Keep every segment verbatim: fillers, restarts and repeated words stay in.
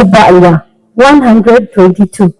Baya, one hundred twenty-two.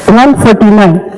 One forty-nine.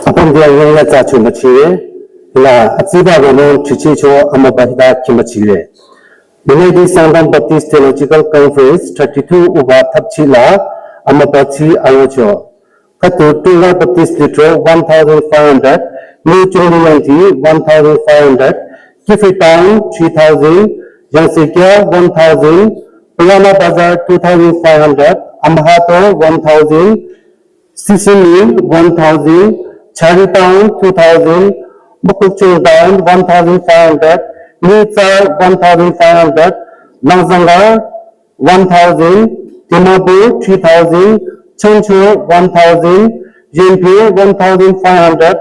Apüm dia yangla tsa chu machiwe, la atsiba rono chichi cho amaba hita kimachiwe. United Sangtam Baptist Theological Conference thirty-two uba thapchi la amaba chi ayocho. Khüdu Tura Baptist Lithro one thousand five hundred, New Chongliyangti one thousand five hundred, Kiphire Town three thousand, Yangsekya one thousand, Pulama Bazar two thousand five hundred, Amhato one thousand, Sisimi one thousand, Chari Town two thousand, Mokokchung Town one thousand five hundred, New Tsar one thousand five hundred, Langzanggar one thousand, Dimapur three thousand, Chongcho one thousand, Yinpyo one thousand five hundred,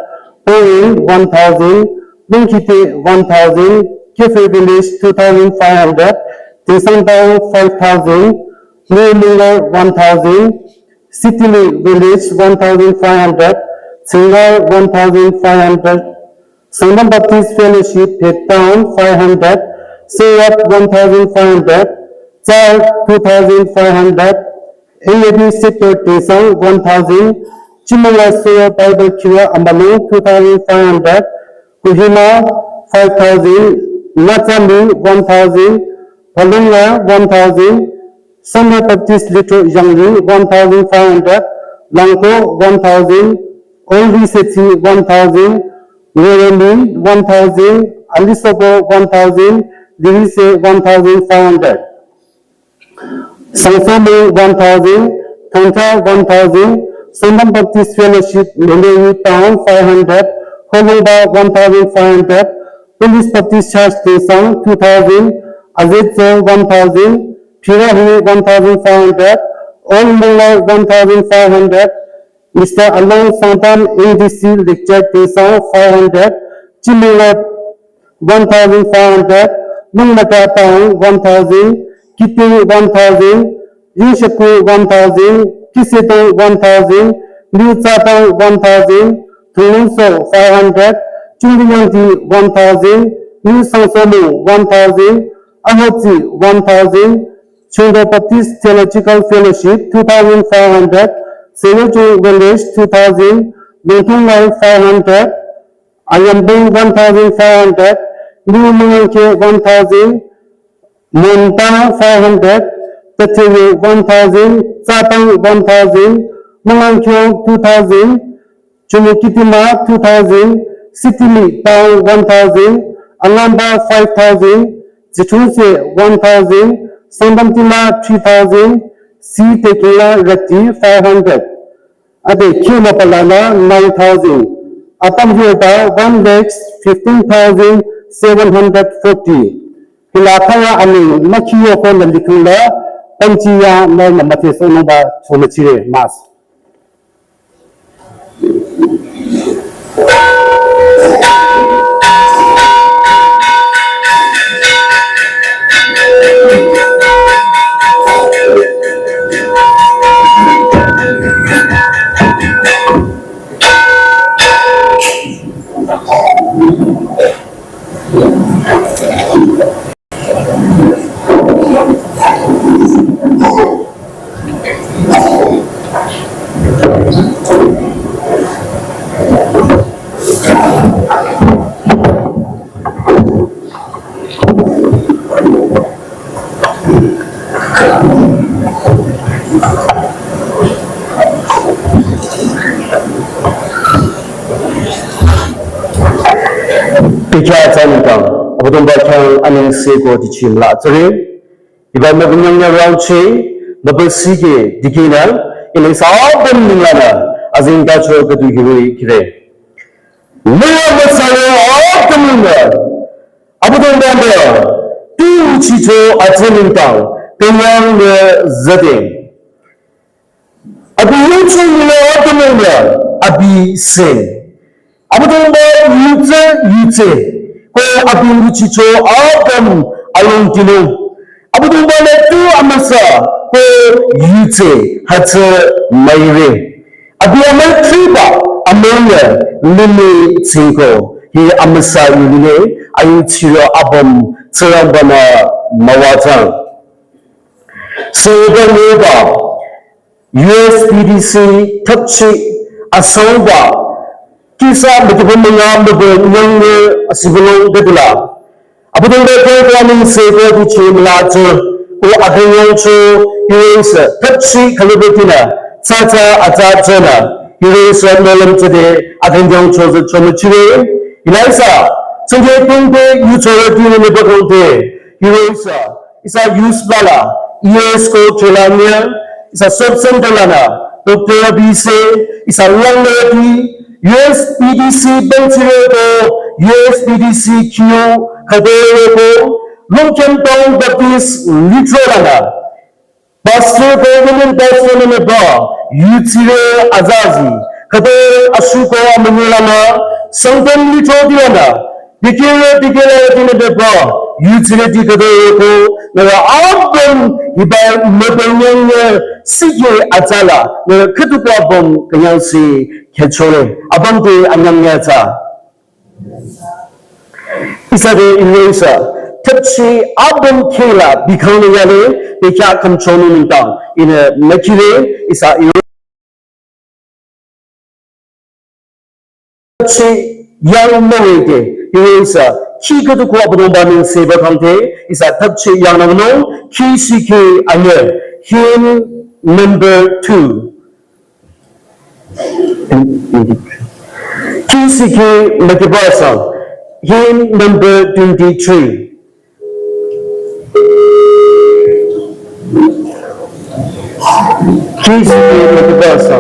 Porin one thousand, Lungkhite one thousand, Kiphire Village two thousand five hundred, Tinsang Town five thousand, New Mungar one thousand, Sitili Village one thousand five hundred, Tsingar one thousand five hundred, Sangtam Baptist Fellowship Phetown five hundred, Seyap one thousand five hundred, Tsar two thousand five hundred, A A B Sector Tinsang one thousand, Chimanga Soyo Bible Kira Ambalung two thousand five hundred, Kohima five thousand, Natsami one thousand, Palunga one thousand, Sangha Baptist Little Yangli one thousand five hundred, Langko one thousand, Olvi Setsi one thousand, Ngoremi one thousand, Alisoko one thousand, Lirise one thousand five hundred. Sangsomu one thousand, Thongcha one thousand, Sangtam Baptist Fellowship Melewi Town five hundred, Holongba one thousand five hundred, Police Baptist Church Tinsang two thousand, Azetso one thousand, Phirahi one thousand five hundred, Old Mongla one thousand five hundred, Mister Along Sangtam N D C Lecture Tinsang five hundred, Chimanga one thousand five hundred, Lungmata Town one thousand, Kiting one thousand, Yingshaku one thousand, Kisetong one thousand, New Tsatang one thousand, Thulunso five hundred, Chungyangti one thousand, New Sangsomu one thousand, Ahotsi one thousand, Chungdo Baptist Theological Fellowship two thousand five hundred, Seyochung Village two thousand, Lungtungai five hundred, Ayambung one thousand five hundred, New Mangangke one thousand, Montang five hundred, Tatewe one thousand, Tsatang one thousand, Mangangkyong two thousand, Chumukitima two thousand, Sitili Town one thousand, Alamba five thousand, Zichungse one thousand, Sangdamtima three thousand, Si Tekila Rati five hundred. Ade Kiumapalana nine thousand. Apam Hioba one lakh fifteen thousand seven hundred forty. Hila kaya aning makiyo ko na likula panchiya na na mate so na ba so na chire mas. Pikya tsanitang, Abüdongba khyang anengse ko tichim la tsare. Iba mabünyang ya rauche, mabüsike dikina, ining sa abüm ninglana, azing tacho kadu hirui kire. Mura masaya abüm ningla, Abüdongba nda, tu chicho atse ningtang, penyang ne zade. Abi yutse yule atümungla, abi sen. Abüdongba yutse yutse. Ko abi nguchicho apüm alongtino. Abüdongba le tu amüsa ko yutse hütsü müire. Abi amütriba amüle lili tsingko. Hi amüsa yulile ayuchiro apüm Tsingrangba-nü müwajang. Sü ba neba U S B D C thapchi asangba kisa mükübü münga mübü nyangnü asibülung bedula. Abüdongba kong planning se ko tichi mülatsü ko akünyangcho U S thapchi kalübütinü tsatsa atsatsünü U S mülüm tsüde akünyangcho zü chomüchire. Ilaisa tsüde kongte yuchora dini neba kongte U S Isa youth lala, E S ko Trelawnyang, isa sub center lana, Doctor Abise, isa langleti, U S B D C bentire ko, U S B D C Q khütoi ko Longkhamtung Baptist Lithro lanü Pastor ko women pastor nü ba yutsire azazi khütoi ashuko amünyi lanü Sangtam Lithro dilanü dikehre dikehre dinü ba yutsire di khütoi ko nührü apüm hiba mübünyang sikhe atsala nührü khüdu ko apüm künyangsi khechore apüm te anyang nyatsa. Ihsa te irosa thüpchi apüm khehla bikhang yale bekhyah khümchonung nengdang ihnü mükire ihsa iro thüpchi yang mawete irosa khi khüdu ko Abüdongba nengse ba khangte ihsa thüpchi yang nang nung khi sikhi anyü hymn number two. Kisiki Makibasa, hymn number twenty-three. Kisiki Makibasa.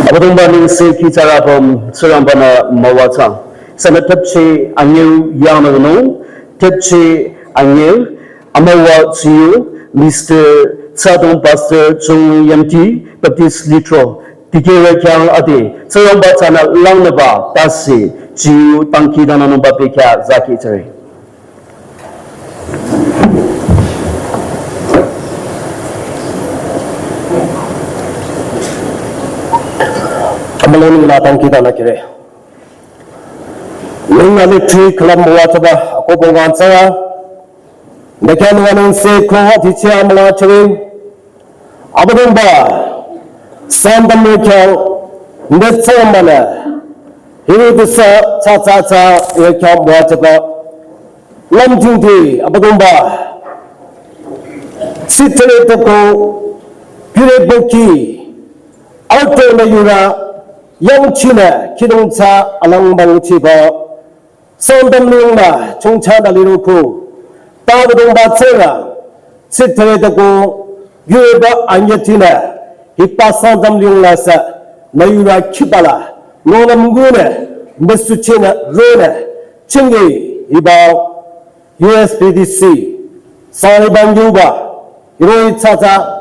Abüdongba nengse kihchara püm Tsingrangba-nü müwajüng. Ihsanü thüpchi anyüu yangnü nung, thüpchi anyüu amüwa tsiyu Mister Tsadong Pastor Chung Yamti Baptist Lithro, dikehrü khyang ade, Tsingrangba tsünü langnüba tase tsiyu dangkhidangnangnungba bekhyah zaki tsare. Amülung la dangkhidangnangkire. Ninglang lithri khülam müwajüba, akohbong wantsara. Nü khyang nü wanungse ko atichi amüla chire. Abüdongba, Sangtam rü khyang, nde tsang manü, hiri tisa, tsa tsa tsa, rü khyang, müwajüba, lam jingdi, Abüdongba, sitele toko, pire boki, alto na yura, yangchina, kidong tsa, alang bang chiba, Sangtam liyungba, chungcha da liroko, ta Abüdongba tsera, sitele toko, yureba anyatina, hiba Sangtam liyungla sa, na yura kibala, nolam ngune, mesuchina, rone, chingi, hiba, U S B D C, sari bang yuba, iroi tsa tsa,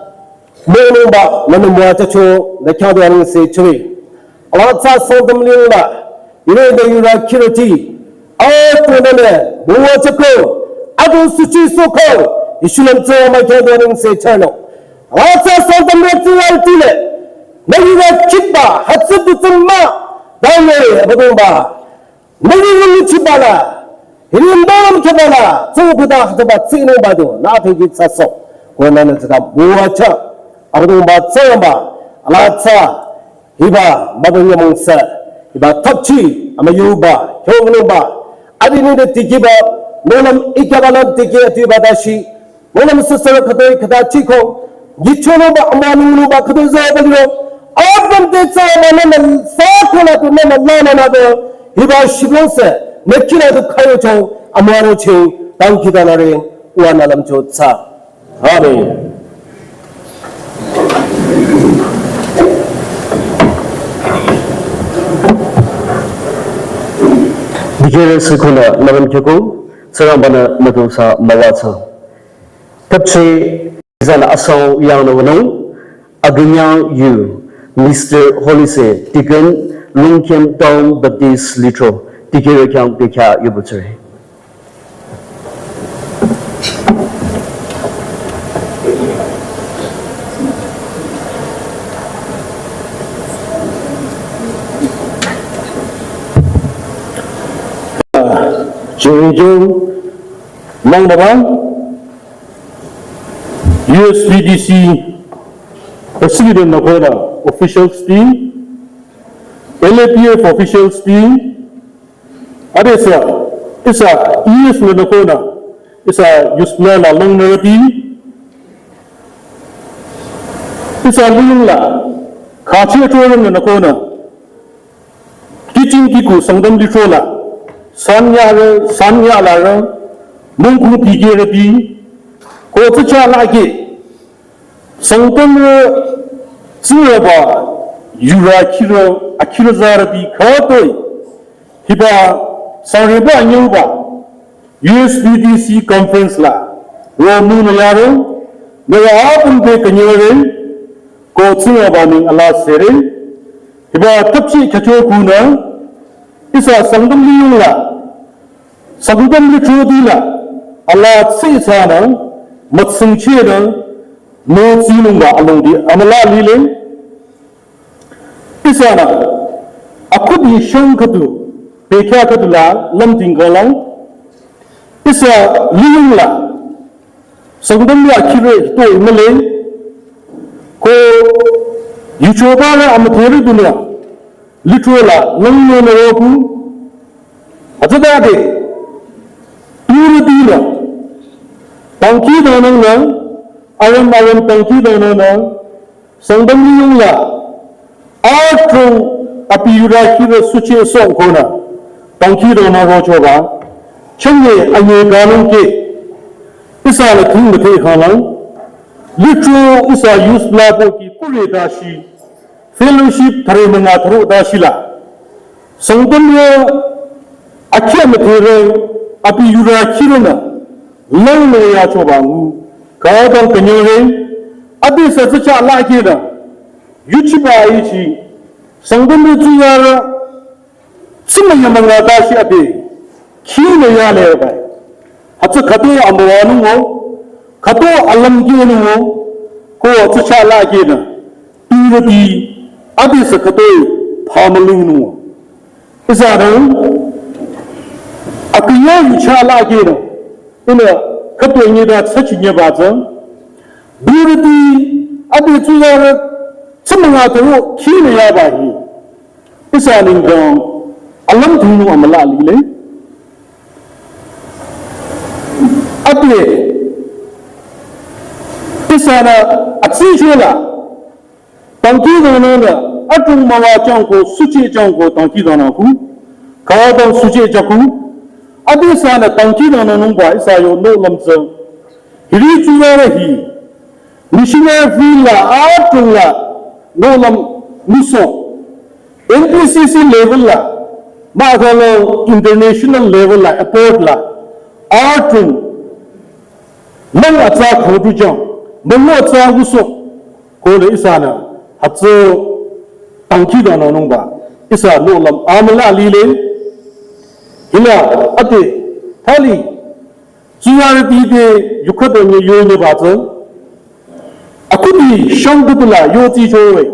Mülungba, nanu müwajücho, nü khyang du anengse churi. Ala tsa Sangtam liyungla, ire de yura kiroti. Atu nane, müwajüko, adu suchi soko, Yishu lam tsa ma khyang du anengse chano. Ala tsa Sangtam liyungla tile, nü yura kiba, hatsu bitsuma, dane, Abüdongba. Nari nari chibala, hiri mbalam khabala, tsu kuda khataba tsino bado, na pegi tsaso, ko nana tsada buacha, Abüdongba tsamba, ala tsa, hiba, mabang yamong sa, hiba tapchi, ama yuba, kyong ba, adi ni de tikiba, nolam ikabalam tiki atiba dashi, Mülüm sasara khütoi khüta chiko, gichono ba amanu ba khütoi za ba diro, abam te tsa ba nana sa kola tu nana nana na ba, hiba shiblong se, nekina tu khayo chang, amanu ching, tang kita na ring, wana lam cho tsa. Amen. Dikere sekuna, naman kyoko, sarang bana natu sa mawatsa. Tapche zan asau yang na wano, aginyang yu, Mister Holise, Deacon, Lungkhem Town Baptist Litro, Deacon Rekyang Pekya Yubutre. Jung jung, mang da bang. U S B D C President na kona officials ti, L A P F officials ti, adesa, isa E S na kona, isa yusna la lang na ti, isa lung la, kachi atuwa na kona, Teaching kiku Sangtam litro la, sanya re, sanya la re, mungkung pige re di, ko tsa cha la ke, Sangtam re, tsingra ba, yura kira, akira za re di, ka toi, hiba, sangre ba, nyu ba, U S B D C conference la, ro mu na ya ro, na ya apun pe kanyare, ko tsinga ba ning ala sere, hiba tapchi khacho kuna, isa Sangtam liyung la, Sangtam litro di la, ala tsi sa na, matsing che na, no tsinung ba along di, amala lile, Isa na, akut yi shang khatu, pekya khatu la, lam ting galang. Isa liyung la, Sangtam ya kire to imale, ko yuchoba la amateri dunya, litro la, nang no na roku, atada de, turu dira, tangki danang na, aram aram tangki danang na, Sangtam liyung la, atrung api yura kira suche song kona, tangki dona rocho ba, chenge anye ganung ke, isa la thing mate khalang, litro isa yus la bo ki kure dashi, fellowship thare manga tharo dashi la, Sangtam ya akhia mate re, api yura kira na, lang na ya choba ngu, ka dang kanyang re, api sa tsa cha la ke na, yuchi ba ichi, Sangtam re tsu ya ra, tsima ya manga dashi api, ki na ya le ba, hatsa khato ambawa nungo, khato alam ke nungo, ko tsa cha la ke na, tu ra di, api sa khato, pamalu nungo. Isa dang, akaya yu cha la ke na, ina, khato nye da tsa chi nye ba zang, du ra di, Abi tsuzarü tsümünga taro kine yaba hi. Ihsa nengdang alam thingnu amüla lile. Abi ihsanü atsishola. Tangki dangnang da, atung mawa changko, suchi changko, tangki dangnang ku. Kawa dang suchi chaku. Abi ihsanü tangki dangnang nungba, ihsa yo no lam tsang. Hiri tsuzarü hi. Missionary field la, atung la, no lam, muso. N B C C level la, ma kalo international level la, airport la, atung. Nang atsa khodu jang, nang atsa guso, kole ihsanü, hütsü tangki dangnang nungba, ihsa no lam amüla lile, hila, ate, thali, tsuzarüti te, yukha donye yonye ba tsü, akudi shang kudula yoti chowe,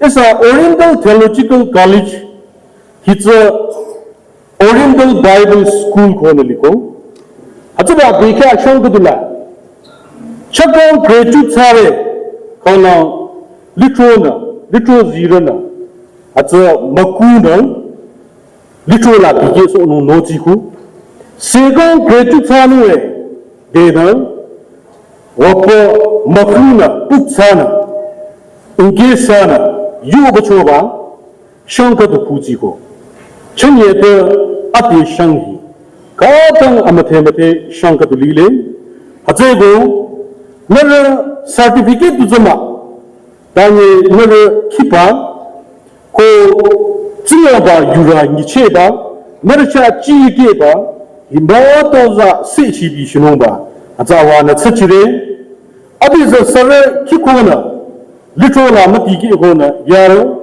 ihsa Oriental Theological College, hitsü Oriental Bible School ko nü liko. Hütsüba bekya shang kudula. Chakang graduate thsare ko nü litro nü, litro zero nü. Hütsü maku nü, litro la bikye so nü notiku. Second graduate thsanü e, de nü, wapa maku nü, puk thsanü, inke thsanü, yu bachoba, shang kadu kutsiko. Chang ye te ati shang hi. Kadang amüthe müthe shang kadu lile. Hütsüko, nührü certificate du zama. Tanye nührü kipa. Ko tsingaba yura nyicheba. Nührü cha chikeba. Himba toza sechi bi shinungba. Atsa wa nü tsachire. Abi za sare kikona, litro la mati kikona, yaro,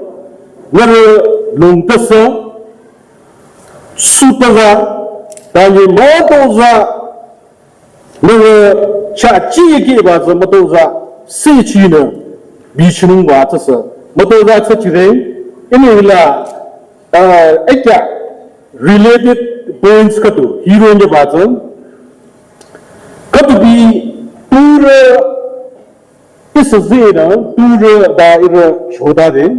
nührü lungtasa, sutaza, tanye matoza, nührü chachi kiba za matoza, sechi nü, bichinungba tsasa, matoza tsachire, ini hila, ah, ekya, related points katu, hero nye ba za, katu bi, pura, Ihsa zeh nü, turü da ihrü choda de,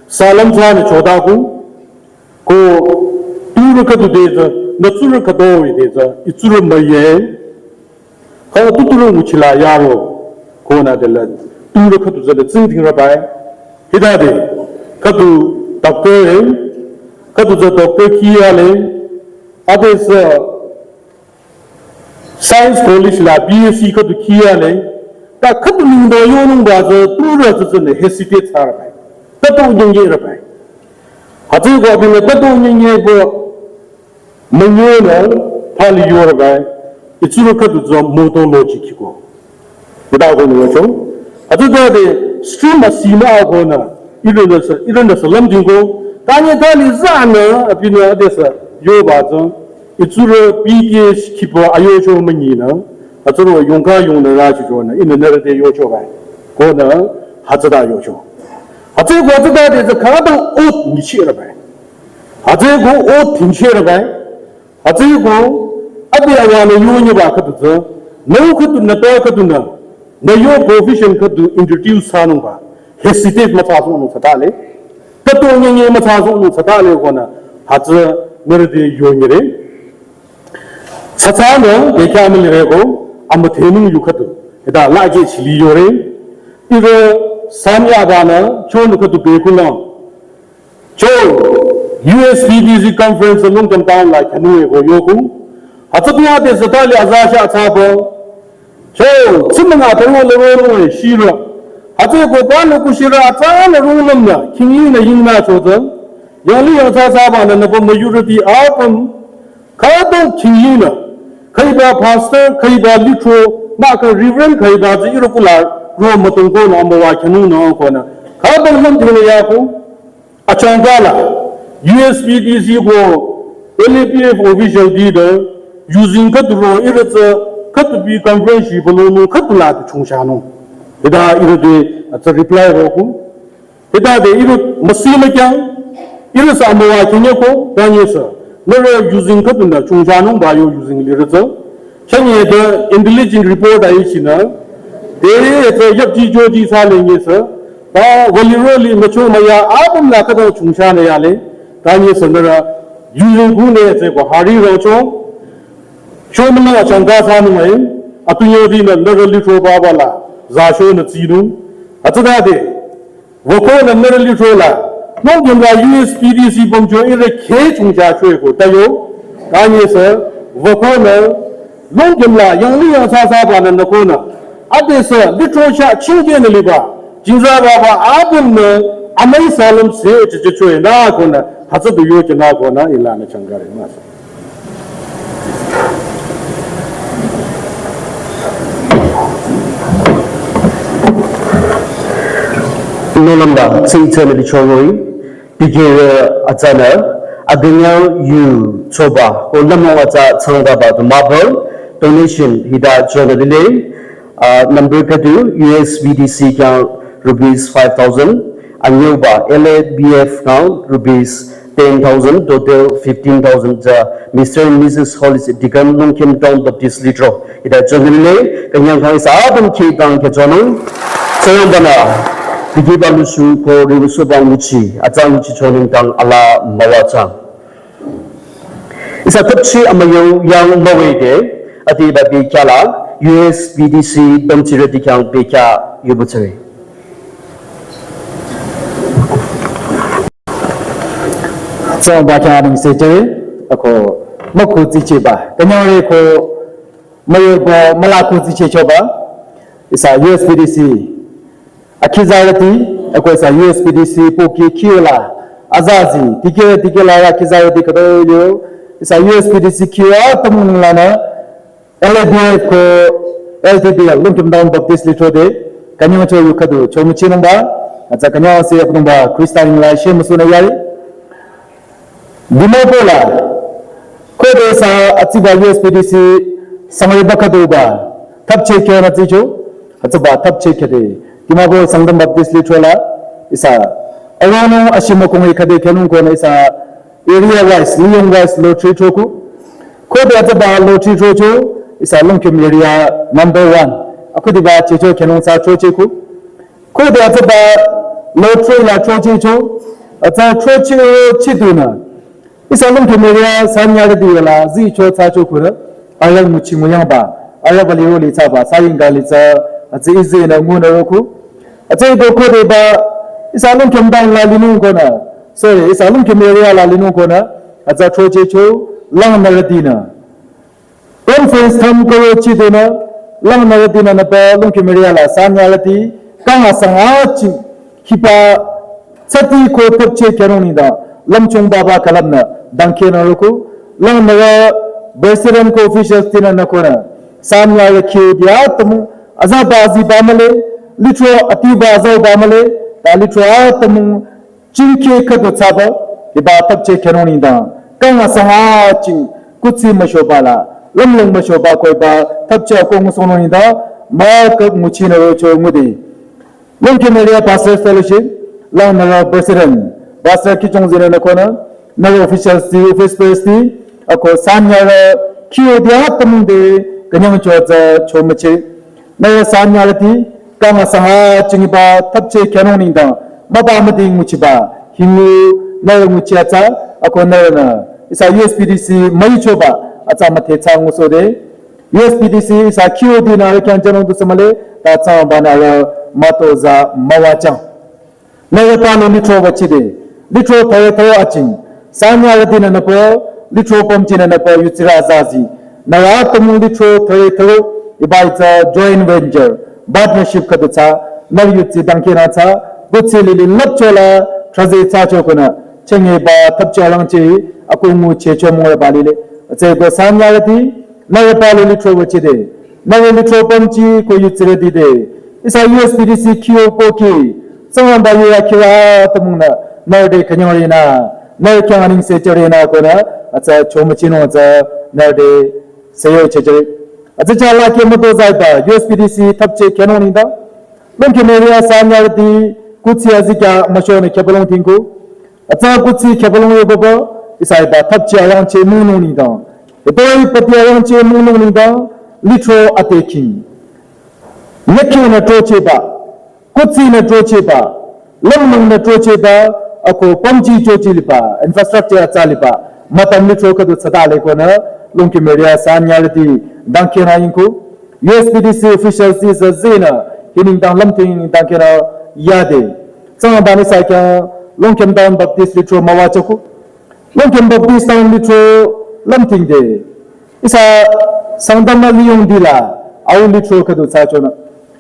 salam za nü choda ku, ko turü khüdu de za, nü tsurü khüdu de za, i tsurü maye, kha tu turü nguchila yaro, ko nü de la, turü khüdu za de tsing ting rabai, hita de, khüdu doctor e, khüdu za doctor kiya le, ade sa, Science College la B S C khüdu kiya le, ta khüdu ningda yonung ba za, turü za za ne hesitate thsa rabai. Tato nyengye rabai. Hütsü ko abinü tato nyengye ko münyo nü thali yo rabai. Itsurü khüdu za modology kiko. Ida ko nü yocho. Hütsü da de stream asima ko nü, ihrü nü sa, ihrü nü salam ding ko. Tanye thali za nü, abinü ade sa, yo ba za. Itsurü B T S kipa ayocho münyi nü, atsurü yongka yong nü rachi cho nü, inü nührü te yocho bai. Ko nü, hütsüta yocho. Hütsü ko hütsüta de za khadang ot nyichire bai. Hütsü ko ot tingchire bai. Hütsü ko, abi awa nü yonye ba khüdu za, nü khüdu nü ta khüdu nü, nü yo profession khüdu introduce thsanung ba. Hesitate müthsa sohnung thsata le. Tato nyenye müthsa sohnung thsata le ko nü. Hütsü nührü te yonyire. Thsatsa nü, bekya mülire ko, amüthenung yu khüdu. Hita la ke chili yore. Ihrü samya ba nü, chon khüdu be ku nü. Cho, U S B B C conference lung tam town la kanu e ko yoku. Hütsü pia de za thali aza sha thsa bo. Cho, tsimanga taro le ro ro e shira. Hütsü ko ba lo ku shira atsa le ro lom na, king yi na ying na cho za. Yang li yang sa sa ba na na bo majority apüm. Khadang king yi na. Khaiba pastor, khaiba litro, ma ka reverend, khaiba zi ihrü kula, ro matong ko na, ma wa kanu na ko na. Khadang lom tine ya ko. Achangkala, U S B B C ko L A P F official di de, using khüdu ro, ihrü tsü, khüdu bi conference shi bolo nü, khüdu la de chungsha nü. Hita ihrü de, atsa reply ro ku. Hita de ihrü masi me kyang, ihrü sa mo wa kine ko, tanye sa. Nührü using khüdu nü, chungsha nü ba yo using lire tsü. Chanye de intelligence report ai shi nü. Te tsü yapji joji thsa le nyisü, ta wüliro li mücho müya apüm la khütang chungcha nü yale, ta nyisü nührü, yuzeng ku ne tsü ko hari rangcho, cho münü achangka thsanung ai, atu yodi nü nührü lithro baba la, za sho nü tsinung, atsütade, wüko nü nührü lithro la, nung gimla U S P D C pümcho ire khe chungcha shwe ko, ta yo, ta nyisü, wüko nü, Longkim la yangli yangthsa thsaba nü nüko nü. Adesü lithro sha chingke nü liba. Jingza baba apüm nü amai salüm se chichichoi nü ko nü. Hütsü du yoki nü ko nü ila nü changare mas. Nolamba, tsingtse nü lithro ngoi. Dikehre atsanü, akünyang yu choba, ko lümlong atsa tsangdaba du marble, donation hita chonü lile, ah, number khüdu U S B D C khyang rupees five thousand, anyüba L A B F khyang rupees ten thousand, total fifteen thousand ja Mister and Missus Hollis Deacon Longkim Town Baptist Lithro. Ita chonile, künyang kang ihsa apüm kheh kang khe chonung. Tsingrangba nü, dikehba lusu ko riwusoba nguchi, atsa nguchi chonung kang ala müwachang. Ihsa thüpchi amüyo yang müwede, atiba bi khyala, U S B D C domchire di khyang bi khya yubutsire. Tsingrangba khyang aningse jüre, ako müko tsicheba. Künyangre ko müyo ko müla ko tsichechoba. Ihsa U S B D C. Akhizarüti, ako ihsa U S B D C poki khiyola. Azazi, dikeh, dikeh la akhizarüti khüdu yo. Ihsa U S B D C khiyo atümung lanü. L A B F ko L T B L, Longkim Town Baptist Lithro de, künyang cho yu khüdu, cho müchinungba, atsa künyang se yapnungba, Christian la she müsuna yari. Dimapur la, khode sa atsiba U S B D C sangre ba khüdu ba, thüpche kyo na tsicho, atsiba thüpche kyo de, Dimapur Sangtam Baptist Lithro la, ihsa, arano ashima kong khüde kyanung ko na ihsa, Area wise, liyong wise lottery throku. Khode atsaba lottery throcho, ihsa Longkim area number one. Akhudi ba checho khenung sa throcheku. Khode atsaba lottery la throchecho, atsa throche chiduna. Ihsa Longkim area sanyarüti la zicho thsachokura. Ayang muchi nguyang ba. Ayang bali roli tsaba, saying gali tsa, atsi izi na nguna roku. Atsi do khode ba, ihsa Longkim dang la linung kona. Sorry, ihsa Longkim area la linung kona, atsa throchecho, lang nührütinü. Conference tham karo chiduna, lang nührütinü nüpa Longkim area la sanyarüti, kang asang aching, hiba, tsati ko thüpche kyanung nida, lümchung baba kalamna, dangkhe na roku, lang nührü president ko officials tinü nü kona, sanyarü khiu dia tamu, azaba azi ba male, lithro ati ba azaba male, ta lithro atamu, Chingke khüdu tsaba, hiba thüpche khenung nida, kang asang aching, kutsi müshoba la, lümlong müshoba koiba, thüpche ko ngusonung nida, ma kap nguchi na rocho ngude. Longkim area Pastors Fellowship, lang nührü president, Pastor Kichong Zine na kona, nührü officials ti, office bearers ti, ako sanyarü, khiu dia tamung de, künyang cho za, cho müche. Nührü sanyarüti, kang asang aching hiba thüpche kyanung nida, maba müding nguchiba, hingu nührü nguchi atsa, ako nührünü, ihsa U S B D C müichoba, atsa müthe tsa ngusode, U S B D C ihsa Q O D nü arüh khyang jünung du sümale, ta tsangba nü arüh müto za müwachang. Nührü palo lithro wachide, lithro thore thore aching, sanyarütinü nüpa, lithro pümchinü nüpa yutsirü azazi, nührü atamung lithro thore thore, hiba itsa joint venture, partnership khüdu tsa, nührü yutsi dangkhe na tsa, kutsi lili lüpcho la, thrazi tsa chokuna, chenge ba thüpcho langche, akungu che chomore ba lile, atse ko sanyarüti, Nührü palo lithro wachide. Nührü lithro pümchi ko yutsirüti de. Ihsa U S B D C Q O poki. Tsangba yu ya kira tamung nü. Nührü de kanyang rina. Nührü khyang aningse chare na kona. Atsa chomüchinung atsa nührü de seyo chechare. Atsa cha la ke müto zaiba. U S B D C thüpche kyanung nida. Longkim area sanyarüti kutsi azikya müshonü khepalong tingku. Atsa kutsi khepalong yo baba, ihsa hiba thüpche ayangche mungnung nida. Hitoi pati ayangche mungnung nida, lithro ate king. Nyekhi nü trochehba, kuthsi nü trochehba, lümlong nü trochehba, ako pamji chochi liba, infrastructure atsa liba, mütam lithro khüdu tsütale konü, Longkhim area sanyarüti dangkhidangnang yingku, U S B D C officials ti sü zinü, hi nengdang lümting dangkhidangnang yade. Tsangba nü sakya, Longkhim Town Baptist lithro müwajüku. Longkhim Baptist Town lithro lümtingde. Ihsa Sangtam liyongdila, au lithro khüdu thsachonü.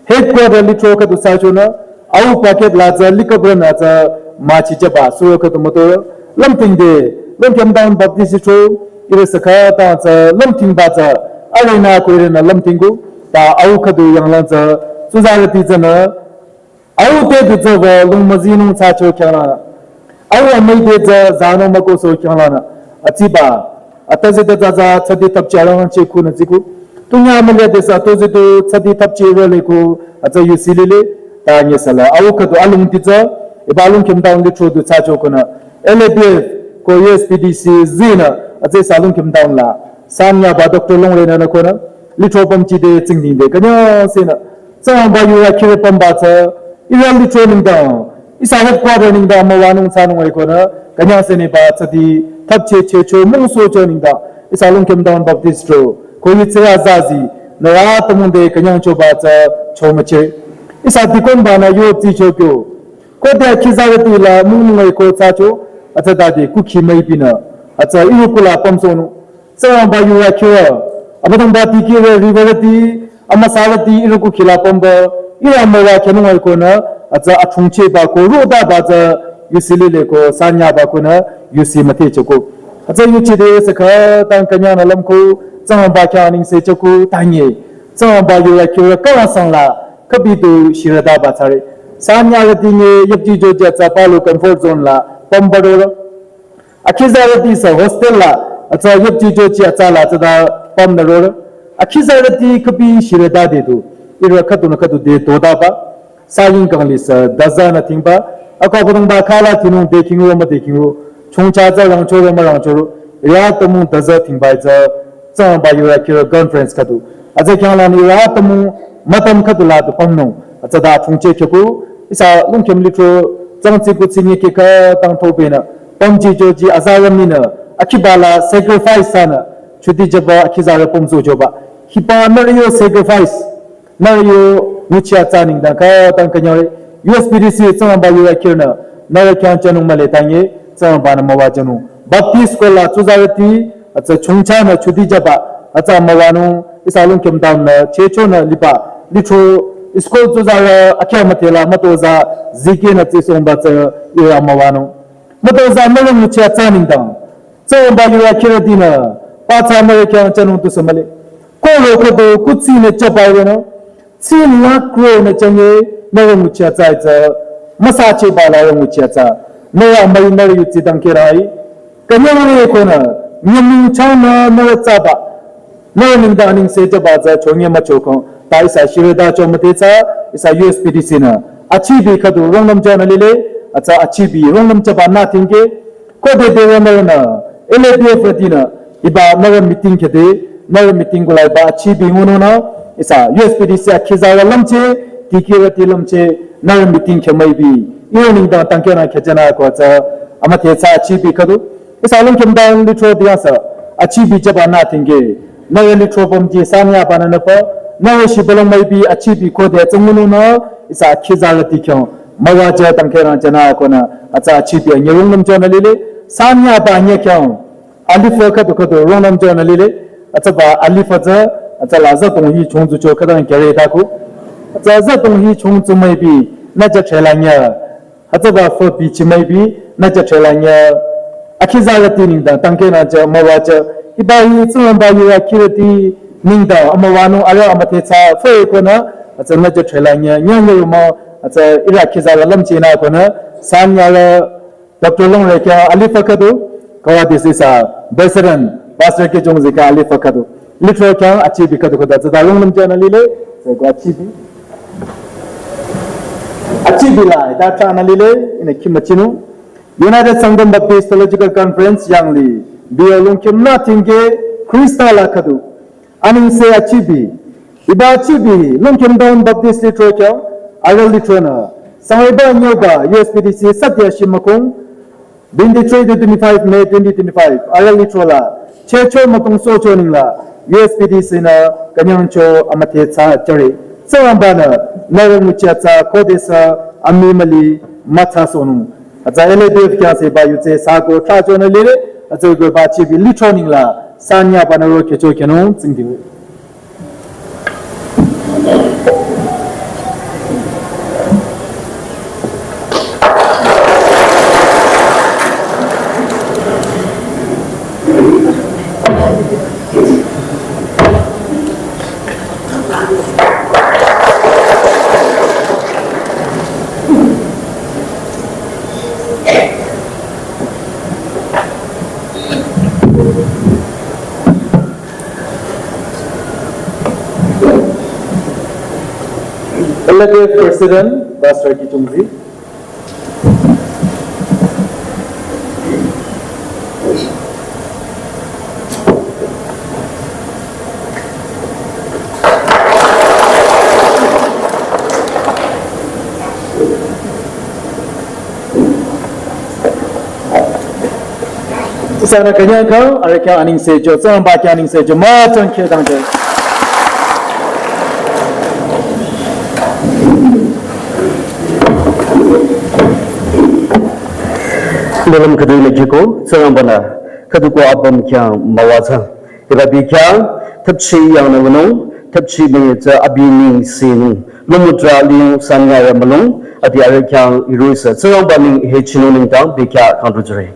Headquarter lithro khüdu thsachonü, au packet la tsü likabran la tsü müchijüba, suro khüdu müto, lümtingde, Longkhim Town Baptist lithro, ihrü saka ta tsü lümtingba tsü, arena ko ihrünü lümtingku, ta au khüdu yanglang tsü, tsuzarüti tsünü, au te du tsü wü lung müzinung thsacho khyangla. Au amüi te tsü zanung mükohso khyangla nü. Atsiba, atüzü te tsü tsü tsadi thapchi arang che khunü tsiku. Tunya amüi te sü atüzü tu tsadi thapchi role ku, atsü yusi lile, ta nyesala. Au khüdu alungti tsü, iba Longkhim Town lithro du thsacho konü. L A B F ko U S B D C zinü, atsü ihsa Longkhim Town la. Sanyaba Doctor Longre nü nü konü, lithro pamji te tsingdingde, künyangseh nü. Tsangba yurü khirü pamba tsü, ihrü lithro nengdang, ihsa headquarter nengdang müwanung thsanung ai konü, künyangseh nü ba tsadi, thapche checho mungsocho nengdang, ihsa Longkhim Town Baptist lithro, ko itsü azazi, nührü atümung te künyangchoba tsü, chomüche. Ihsa deacon ba nü yo tsicho kyo. Ko te akhizarüti la mungnung ai ko thsacho, atsü dade kukhi müipinü, atsü ihrü kula pamsohnung. Tsangba yurü khirü, Abüdongba tikehre riwürüti, amüsarüti ihrü kukhi la pamba, ihrü amüwa khyünung ai konü, atsü achungcheba ko rotaba tsü yusi lile ko sanyaba konü, yusi müthehchoko. Atsü yuchide saka tang künyangnü lümko, Tsangba khyang aningse choko, tanye. Tsangba yurü khirü kawasang la, kabi du shirüdaba thsare. Sanyarüti nye yapji joji atsü palu comfort zone la, pamba roro. Akhizarüti sü hostel la, atsü yapji joji atsü la atsüta pamnü roro. Akhizarüti kabi shirüdade du, ihrü khüdunü khüdu de dodaba. Saying kangli sü daza nü thingba, ako Abüdongba khala thinung de kingro müde kingro, chongcha tsü rangchoro mürangchoro, ihrü atümung daza thingba tsü, Tsangba yurü khirü conference khüdu. Atsü khyanglang ihrü atümung mütam khüdu la du pamnung. Atsüta chungche khyoku, ihsa Longkhim lithro, tsangtsi kuthsi nye keka tang thobenü, pamji joji azarü minü, akhiba la sacrifice thsanü, chuti jüba akhizarü pamsohchoba. Hiba nührü yo sacrifice, nührü yo nguchi atsa nengdang khatang künyangre, U S B D C Tsangba yurü khirünü, nührü khyang jünung mühle tanye, Tsangba nü müwajünung. Baptist ko la tsuzarüti, atsü chongcha nü chuti jüba, atsü müwanung, ihsa Longkhim Town nü, chechonü liba, lithro, school tsuzarü, akya müthela, mütoza, zikehnü tsisongba tsü, ihrü müwanung. Mütoza nührü nguchi atsa nengdang. Tsangba yurü khirütinü, pathsa nührü khyang jünung tusü mühle. Koro khüdu kuthsi nü jüba wenü, tsi lakh crore nü jünge, nührü nguchi atsa tsü, müsacheba la nührü nguchi atsa, nührü amüi nührü yutsi dangkhidangnang. Künyangre konü, nyümong changnü nührü tsaba, nührü nengdang aningse jüba tsü chonye müchokong, ta ihsa shirüda cho müdhe tsü, ihsa U S B D C nü, achibi khüdu rungnüm jünü lile, atsü achibi rungnüm jüba nü thingke, Khode dewa nührünü, L A B F rütinü, hiba nührü meeting khede, nührü meeting kula hiba achibi ngununü, ihsa U S B D C akhizarü lümche, tikirüti lümche, nührü meeting khe müipi, ihrü nengdang dangkhidangnang khejünü ko tsü, amüdhe tsü achibi khüdu. Ihsa Longkhim Town lithro diang sü, achibi jüba nü thingke, nührü lithro pamji sanyaba nü nüpa, nührü shibülung müipi achibi khode tsü ngununü, ihsa akhizarüti khyang, müwajü dangkhidangnang jünü konü, atsü achibi anyü rungnüm jünü lile, sanyaba anyü khyang, alifa khüdu khüdu rungnüm jünü lile, atsüba alifa tsü, atsüla züdong hi chongtsu cho khütang kere taku, atsü züdong hi chongtsu müipi, nü jütrela nyü, atsüba fü bichi müipi, nü jütrela nyü, akhizarüti nengdang dangkhidangnang jü müwajü, hiba hi Tsangba yurü khirüti nengdang amüwanung arüh amüdhe tsü fü konü, atsü nü jütrela nyü, nyü nyü ruma, atsü ihrü akhizarü lümchenü konü, sanyarü Doctor Longre khyang alifa khüdu, kawa disi sü, President, Pastor Kejong zi khyang alifa khüdu. Lithro khyang achibi khüdu khüdu, tsüta rungnüm jünü lile, tsü ko achibi. Achibi la, ita thsanü lile, ihnü khimüchinü. United Sangtam Baptist Theological Conference yangli, biyo Longkhim nü thingke, Khrista la khüdu. Aningse achibi, Hiba chibi Longkhimdong Baptist Lithro kya, arüh lithronü, sangaiba nyoba U S B D C satya shimükhong, twenty-three to twenty-five May twenty twenty-five, arüh lithro la, checho mükhong socho ningla, U S B D C nü, künyangcho amüdhe tsa jüre, Tsingrangbanü, nührü nguchi atsa khodesü, amii müli, mütsa sonung. Atsa L A D F kya se ba yutse sako trachonü lire, atsa ko ba chibi lithro ningla, sanya banü ro khecho khenung, tsingdi. L A D F President, Pastor Kichungji. Ihsanü künyang kang, arüh khyang anengse jo, Tsingrangba khyang anengse jo, müchang kheh dangde. Lelüm khüdu nü jiko, Tsingrangbanü, khüdu ko apüm khyang müwajang. Hiba abi khyang, thüpchi yangnü wünung, thüpchi mengetse abi nengsenung, lümütra liyung sanyarü mülung, adi arüh khyang iroh-i sü, Tsingrangba neng hechinung nengdang, abi khyang kangdujüre.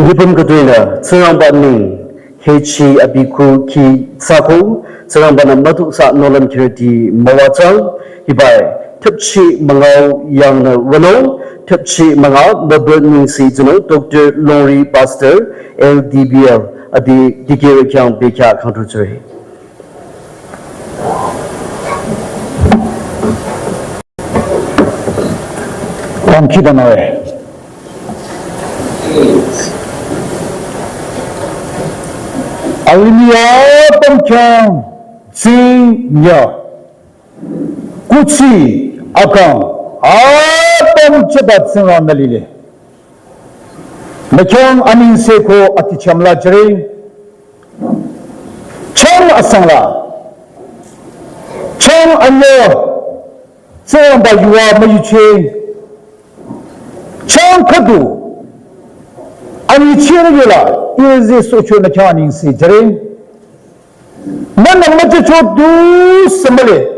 Lipüm khütoinü Tsingrangba neng hechi abi kukhi thsako, Tsingrangbanü mütozah nohlüm khirüti müwajang, hibai thüpchi müngao yangnü wünung, thüpchi manga, baba ningsi jino, Doctor Longri Pastor, L D B L, adi dikehre khyang bekhyah khangtru tsure. Pangkidanawe. Alimia pamkyang tsingnya. Kuthsi akang apam chaba Tsingrang nü lile. Nü khyang anengse ko aticham la jüre. Chang asang la. Chang anyo. Tsingrangba yuva müyuche. Chang khüdu. Anyicheh nü yola. Ize socho nü khyang anengse jüre. Nünü müjücho du sü mühle.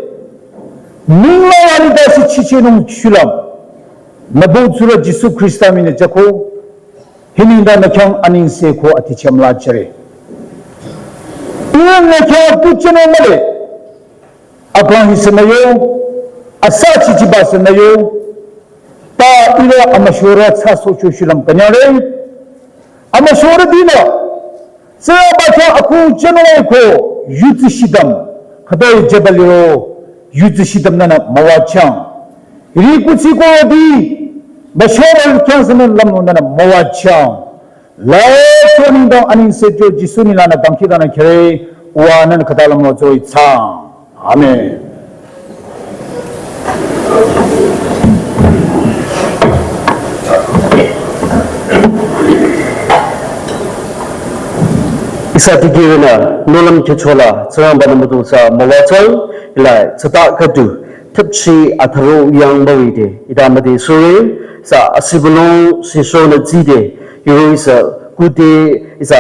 Ninglang ani dasi chichenung shulüm. Nübong tsurü Jisu Khrista mii nü jüko. Hi nengdang nü khyang anengse ko aticham la jüre. Ihrü nü khyang tu chenung mühle. Aplang hi sü nü yo. Asa chichiba sü nü yo. Ta ihrü amüshorü tsa socho shulüm künyangre. Amüshorütinü, Tsingrangba khyang akhu jünung ko, yudsi shidam, khütoi jüba liro, yudsi shidam nünü müwajüng. Ri kuthsi ko di, müshorü khyang sünü lümnung nünü müwajüng. Lai cho nengdang anengse jo Jisu nenglanü dangkhidangnang khyüre, uwa nünü khüta lümnung joi thsaang. Amen. Ihsa dikehrünü nohlüm khyüchola, Tsingrangba-nü mütozah müwajüng, hila tsüta khüdu, thüpchi atharo yang bawide, hita müdhesohre, ihsa asibülung sisonü tside, hiro ihsa kude, ihsa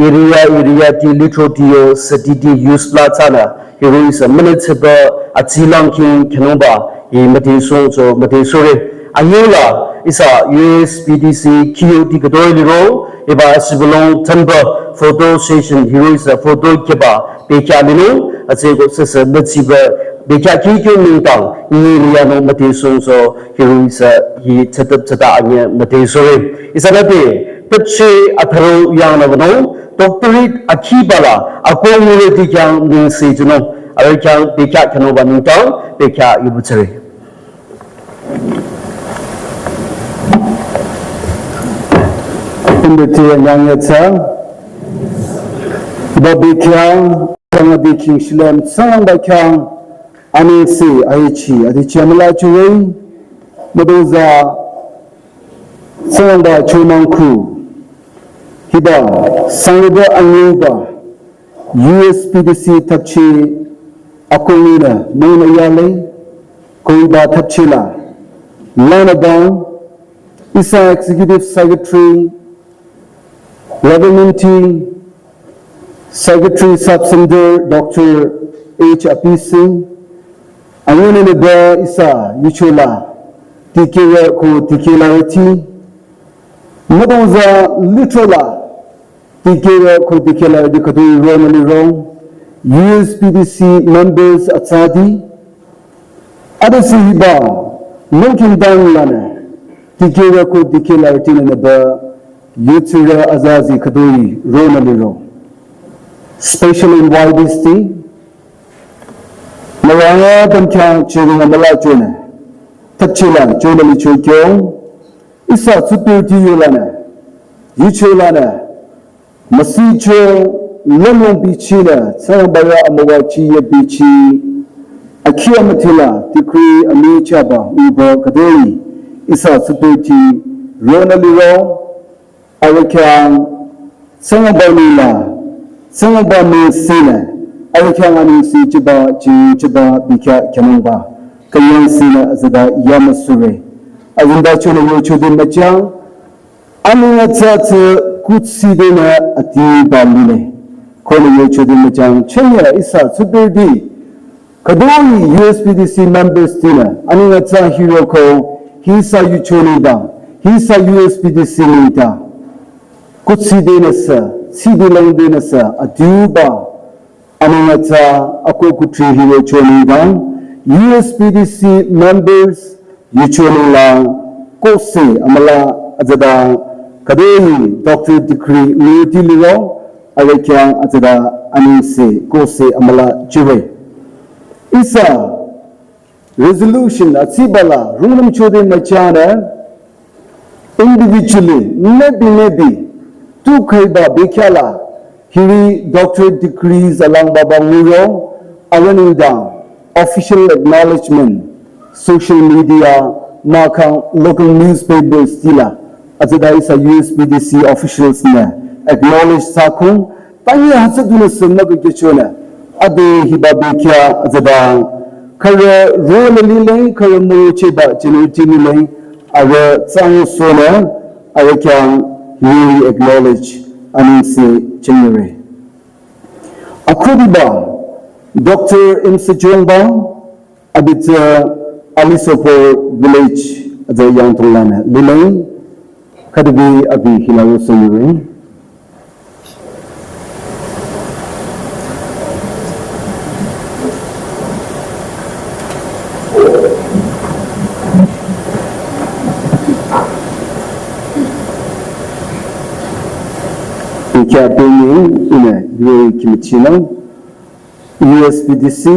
area, area ti litro ti yo, city ti use la thsanü, hiro ihsa münütsüba atsilang king khenungba, hi müdhesohcho müdhesohre. Anyüla, ihsa U S P D C Q T khütoi liro, hiba asibülung thamba photo session, hiro ihsa photo kheba, bekhyah linung, atsü ko süsü mütsiba, bekhyah kikyo nengdang, nyi liyanung müdhesohcho, hiro ihsa hi tsütüp tsüta anyü müdhesohre. Ihsanü te, thüpchi atharo yangnü wünung, doctorate akhiba la, akong mürüti khyang nengse jünung, arüh khyang bekhyah khyünungba nengdang, bekhyah yubutsüre. Hinditi anyang yatsa, ba bekhyah, khyang abi king shilüm, Tsingrangba khyang, anengse, ahichi, adi chamla chuwe, mütozah, Tsingrangba chomang khu, hiba, sangreba anyüba, U S P D C thüpchi, akong nünü, nünü yale, ko hiba thüpchi la, lanü dang, ihsa Executive Secretary, Reverend T, Secretary Sub Center Doctor H Api Singh, anyüh nünü ba ihsa yuchola, dikehrü ko dikehlarüti, mütozah litrola, dikehrü ko dikehlarüti khütoi ronü lirong, U S P D C members atsati, adüsi hiba, nongkindang lanü, dikehrü ko dikehlarüti nünü ba, yutsirü azazi khütoi ronü liro. Special invitees ti, nührü apüm khyang chürü nü müla chonü, thüpchila chonü licho kyo, ihsa tsutpurti yolanü, yucholanü, müsicho lümlong bichinü, Tsingrangba ya amüwachi ye bichi, akhi amütila, tikri amichaba, uba khütoi, ihsa tsutpurti, ronü liro, arüh khyang, Tsingrangba nila, Tsingrangba nengsenü, arüh khyang anengse chiba, chi chiba, bekhyah khyünungba, künyangsenü, azada yamüsure, azanda chonü yochode müchang, aneng atsa tsü kuthsi denü atiba lile. Konü yochode müchang chenya ihsa tsutpurti. Khütoi U S P D C members tinü. Aneng atsa hiroko. Hi ihsa yucho nengdang. Hi ihsa U S P D C nengdang. Kuthsi denü sü. Tsidi lang denü sü. Atiba. Aneng atsa ako kuthri hirocho nengdang, U S P D C members yucho nenglang, kose amüla azada kadei doctorate degree nirüti liro, arüh khyang azada anengse kose amüla jüre. Ihsa resolution atsibala rungnüm chode müchanü individually, maybe, maybe, tu khaiba bekhyala, hiri doctorate degrees alang baba nguro, arüh nengdang official acknowledgement, social media, mahkhang local newspapers tila, azada ihsa U S P D C officials nü acknowledge thsakhung, tangi hütsü dunü sü mükü kechonü, ade hiba bekya azada, khürü role lile, khürü mücheba generate lile, arüh tsang sonü, arüh khyang hiri acknowledge anengse jüre. Akhudiba, Doctor M C Chongba, abi tsü Alisopur village, aza Yangtong lanü lile, khüdubi abi hila roh sü yure. Ikya bini ine yue kimichinang U S P D C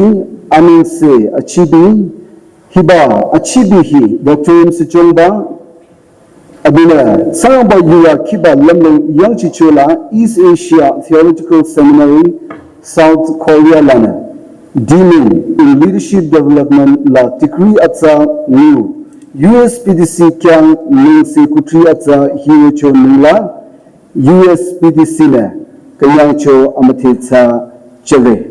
anengse achibi hiba achibi hi Doctor M C Chongba abinü sangba yura kiba lümlong yangchichola East Asia Theological Seminary, South Korea lanü Dean in Leadership Development la degree atsa ngu U S P D C khyang nengse kutri atsa hirocho nengla U S P D C nü künyangcho amüdhe thsa jüre.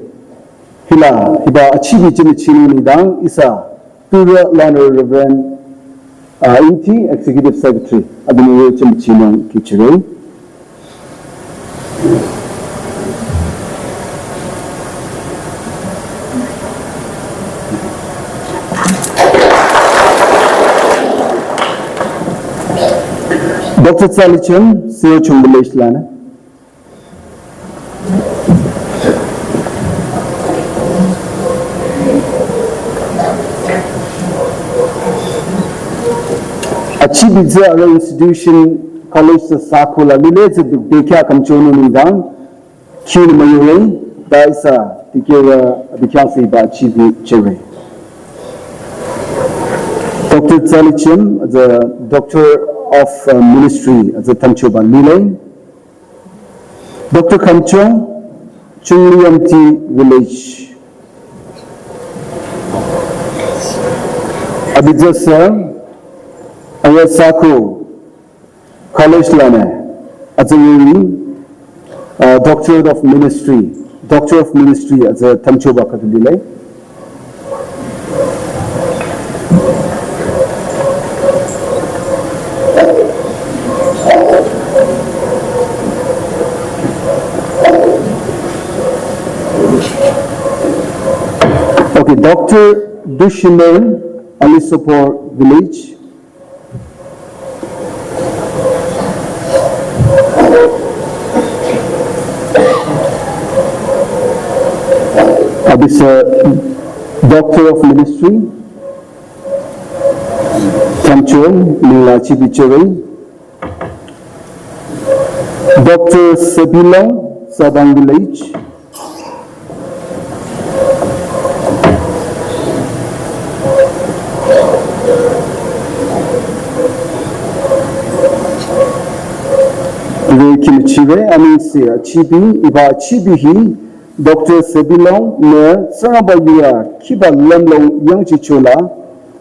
Hila hiba achibi jümüchinu nengdang ihsa turü lanü Reverend, uh, Ingti, Executive Secretary, abinü jümüchinu kichire. Doctor Tsalicham, Seo Chungbulesh lanü. Achibi tsü arüh institution college tsü sakula lile tsü bekya kamchonu nengdang, kiu müyure, ta ihsa, dikehre, abi khyang sü ba achibi jüre. Doctor Tsalicham, the Doctor of, uh, Ministry, the Tamchoba lile. Doctor Kamchong, Chungliyamti Village. Abi tsü sü, arüh sakhu college lanü, aza yuri, uh, Doctorate of Ministry, Doctor of Ministry, aza tamchoba khüdu lile. Okay, Doctor Dushimon, Alisopur Village. Abi sü Doctor of Ministry, Tamchong, nengla achibi jüre. Doctor Sebilong, Sabang Village. Iwe kimichiwe, anengse achibi, iba achibi hi, Doctor Sebilong nü sangaba yura kiba lümlong yangchichola,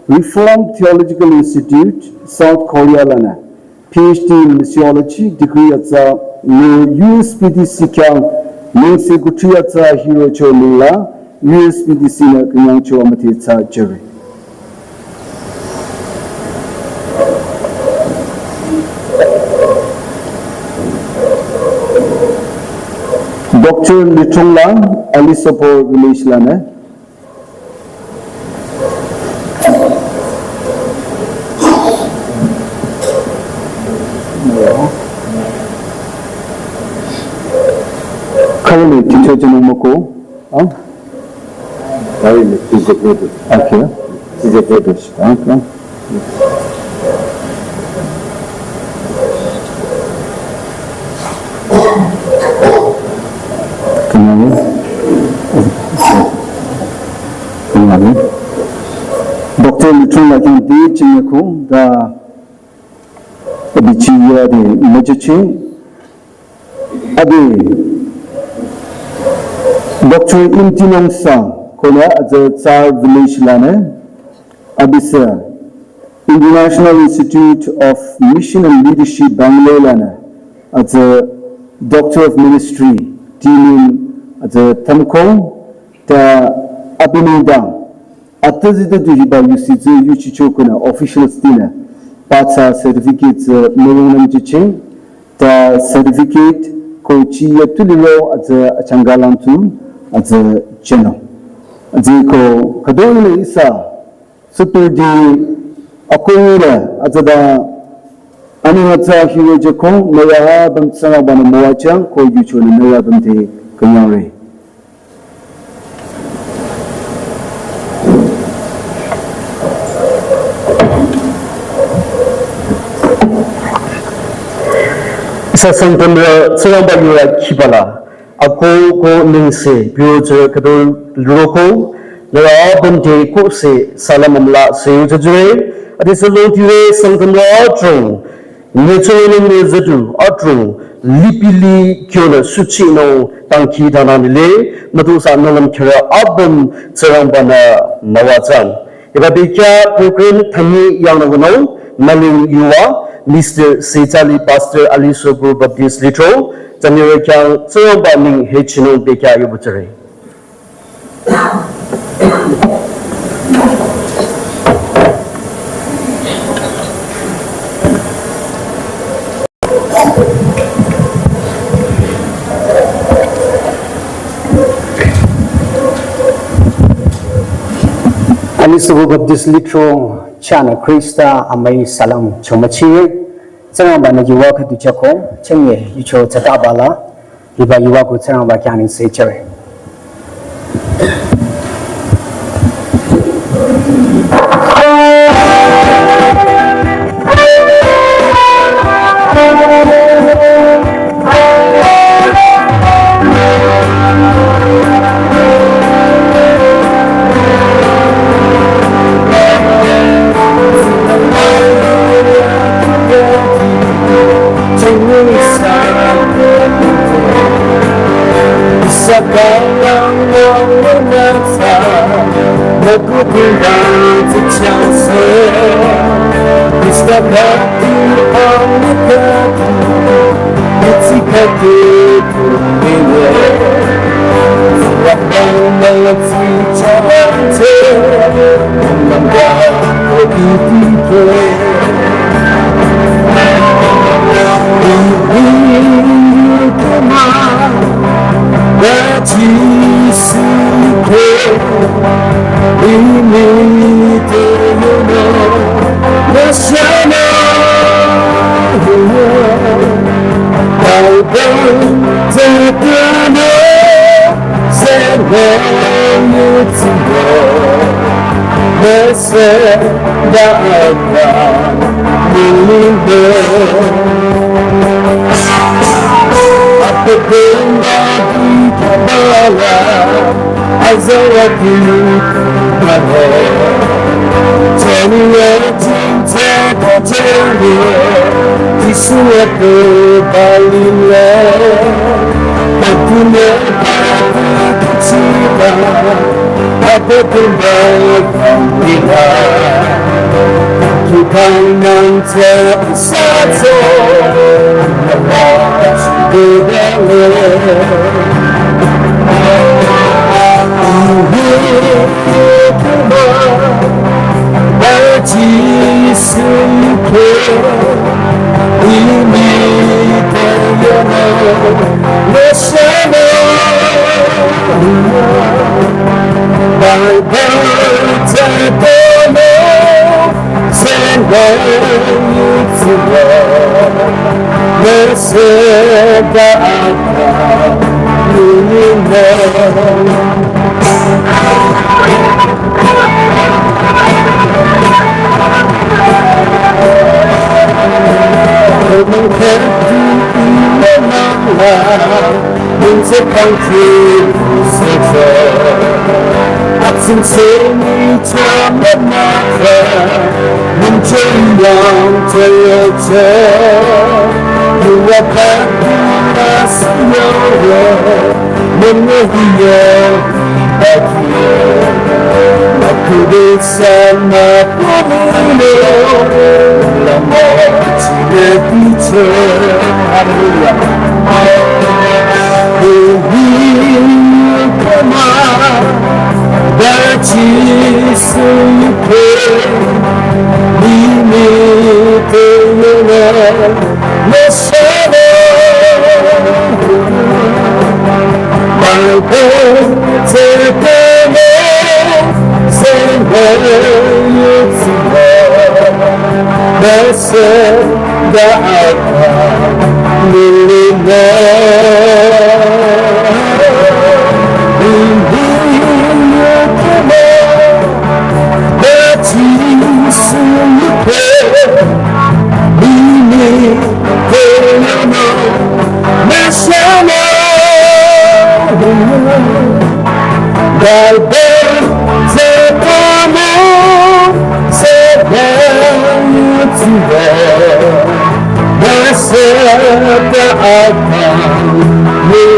Reformed Theological Institute, South Korea lanü P H D in Missiology degree atsa nü U S P D C khyang nengse kutri atsa hirocho nengla U S P D C nü künyangcho amüdhe thsa jüre. Doctor Lichongla, Alisopur Village lanü. Currently, teacher jeno moko, ah? Currently, teacher jeno. Okay. Teacher jeno. Okay. Lithung la khyang di chinye khu da abi chi ya di meche chi. Abi Doctor Imtinong Sang kona aza Tsar Village lanü. Abi sü International Institute of Mission and Leadership Bangalore lanü aza Doctor of Ministry, Timin aza Tamkong, ta abi nengdang atüzita tu hiba yusi tsü yuchicho kona officials tinü patsa certificate tsü meyung nam chicheng, ta certificate ko chi ya tuliro aza achanga lang tu aza cheno. Aza ko kadoi le isa Saturday akong le aza da ani aza hiwe je kong naya bam tsanga bana moachang ko yucho ni naya bam te kanyang re. Isa Sangtamrü Tsingrangba yurü khibala, ako ko nengse, biyo tsü kadoi luroko, nara bante ko se salam amla se yu tsü jure, adi se lo tire Sangtamrü trong, Nyecholenung nyezetu atrung lipili kyonü suchinung tangki dananile, matusa nanglam kira abam Tsingrangbanü mawatsang. Eba bekya program thangi yangnü wünung, maling yuwa, Mister Sejali Pastor Alisogo Baptist Litro, January kyang Tsingrangba ning hechinung bekya yubutsare. Alisogo Baptist Litro chana Krista amai salam chomachi. Tsingrangbanü yuwa khüdu chako, chengye yucho tsataba la, hiba yuwa ko Tsingrangba khyang ning se chere.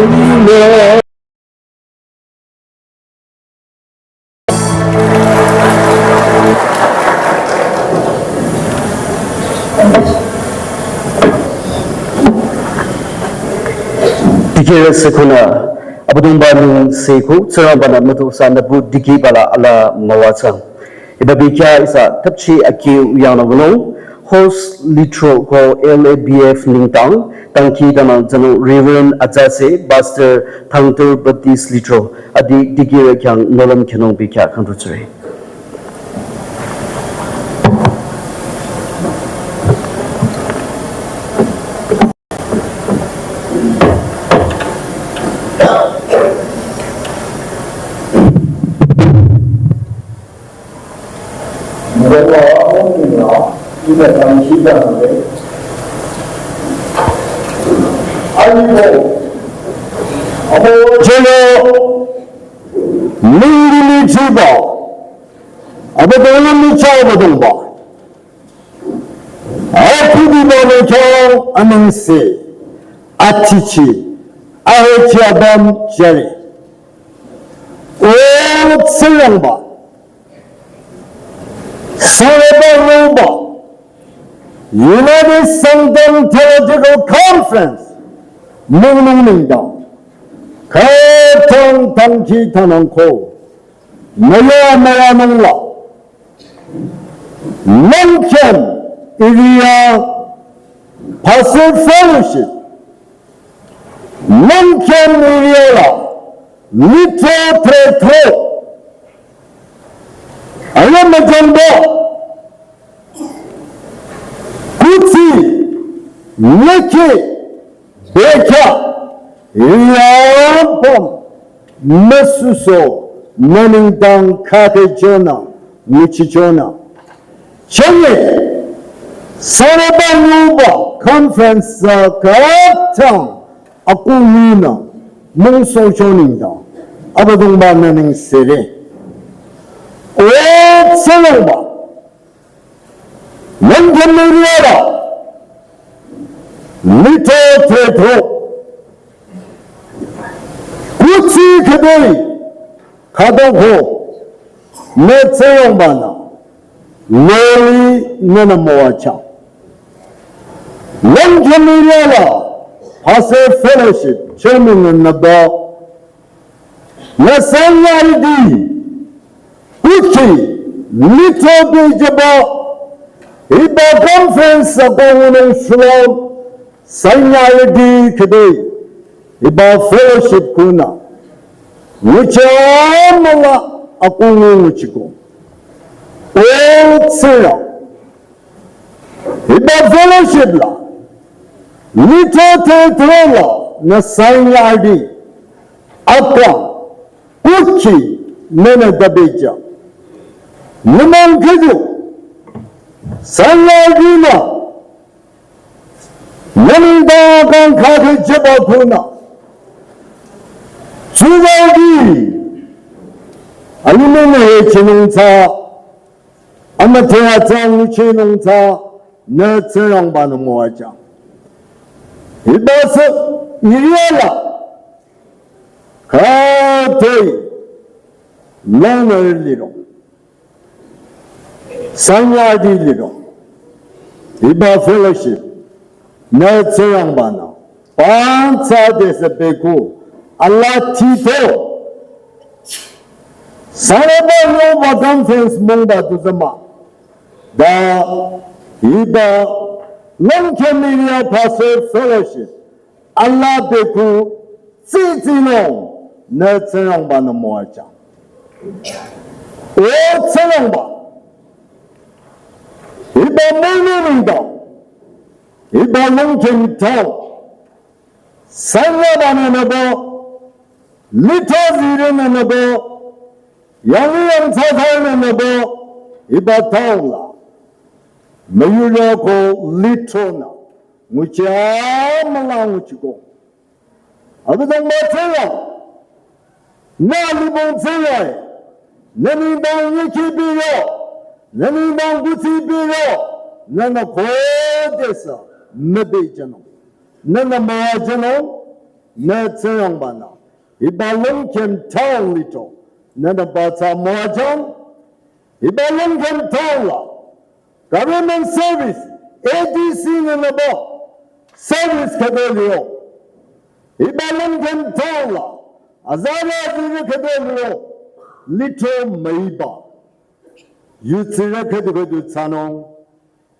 Hallelujah. Dikehrü sü khunü, Abüdongba nengse ko, Tsingrangba-nü mütozah nüpu dikehba la alaa müwajüng. Hiba bekhyah ihsa thapchi akhi uyangnü wünung, host lithro ko L A B F nengdang, dangkhidangnang jünung Reverend Ajase, Pastor Thangtur Baptist Lithro, adi dikehrü khyang nohlüm khyünung bekhyah kangtru tsüre. Jolo, mingili jiba, Abüdongba nengse Abüdongba. Akhudiba nü kyo anengse, atichi, ahechi abam jüre. O Tsingrangba, Sangba Roba, United Sangtam Theological Conference, müngnung nengdang, khütang dangkhidangnang ko, nüya müyanung la, Longkhim area Pastor Fellowship, Longkhim area la, lithro thretro, aya müjangba, kuthsi, leke, bekhyah, yangpüm, müsuso, nü nengdang khüde jünung, nguchichonung. Chünye, Sangba Roba conference khütang akohnunü, mungsohcho nengdang, Abüdongba-nü nengsere. O Tsingrangba, Longkhim area la, lithro thretro, kuthsi khüde, khüdoko, nü Tsingrangba-nü, lori nünü müwajüng. Longkhim area la, Pastor Fellowship, Chairman nü nüba, nü sanyarüti, kuthsi, lithro thretro jüba, hiba conference akohnung shulüm, sanyarüti khüde, hiba fellowship khunü, nguchi amüla akohnung nguchiko. O Tsingrang, hiba fellowship la, lithro thretro la, nü sanyarüti, akang, kuthsi, nünü dabejüng. Nümang khüdu, sanyarütinü, nü nengdang khüde jüba khunü, tsuzarüti, Alimih nü hechinung tsü, amüdhea tsü nguchinung tsü, nü Tsingrangba-nü müwajüng. Hiba sü area la, khütoi, longnü liro. Sanyadi liro. Hiba fellowship. Nü Tsingrangba-nü. Pangtsa desü beku. Ala tito. Saraba yoba conference mongba tuzama. Da hiba Longkhim Area Pastor Fellowship. Ala beku tsitsinung nü Tsingrangba-nü müwajüng. O Tsingrangba, hiba mülunungdang, hiba Longkhim town, sanyaba nü nübo, lithro zire nü nübo, yangi yangthsathsa nü nübo, hiba town la, müyurü ko lithro nü, nguchi amüla nguchiko. Abüdongba Tsingrang, nü alibong Tsingrang, nü nengdang nyikhi biro, nü nengdang kuthsi biro, nünü khodesü mübijünung, nünü müwajünung, nü Tsingrangba-nü, hiba Longkhim town lithro, nünü batsü müwajüng, hiba Longkhim town la, government service, A D C nü nübo, service khüdu liro. Hiba Longkhim town la, azarü azirü khüdu liro, lithro müiba. Yudsirü khüdu khüdu thsanung.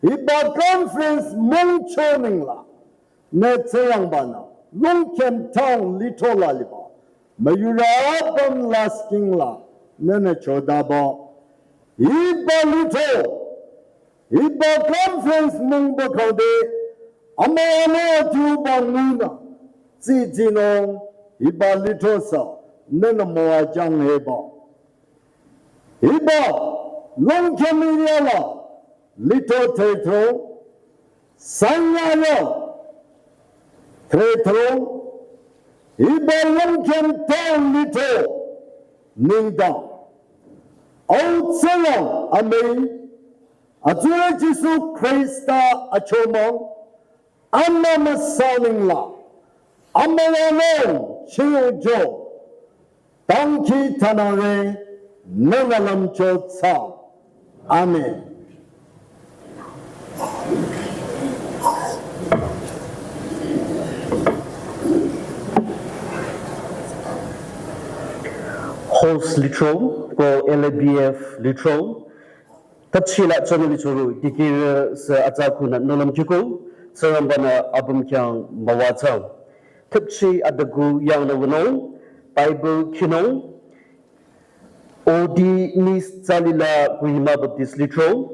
Hiba conference mungcho nengla. Nü Tsingrangba-nü, Longkhim town lithro la liba. Müyurü apüm lasking la, nünü chodaba. Hiba lithro, hiba conference mungba khode, ama ama tuba ngunü, tsitsinung, hiba lithro sü, nünü müwajüng hiba. Hiba, Longkhim area la, lithro thretro, sanyaya, thretro, hiba Longkhim town lithro, nengdang. Au Tsingrang, amen. Atsurü Jisu Khrista achomang, ama müsa nengla, ama wanung, chiyo jo, dangkhidangnangre, nünü lümcho thsa. Amen. Host lithro, ko L A B F lithro, thapchi la chonü lichoro, dikirü sü atsa khunü nohlüm kiko, Tsingrangba-nü apüm khyang müwajüng. Thapchi adagu yangnü wünung, Bible khinung, O D Miss Tsalila Kohima Baptist lithro,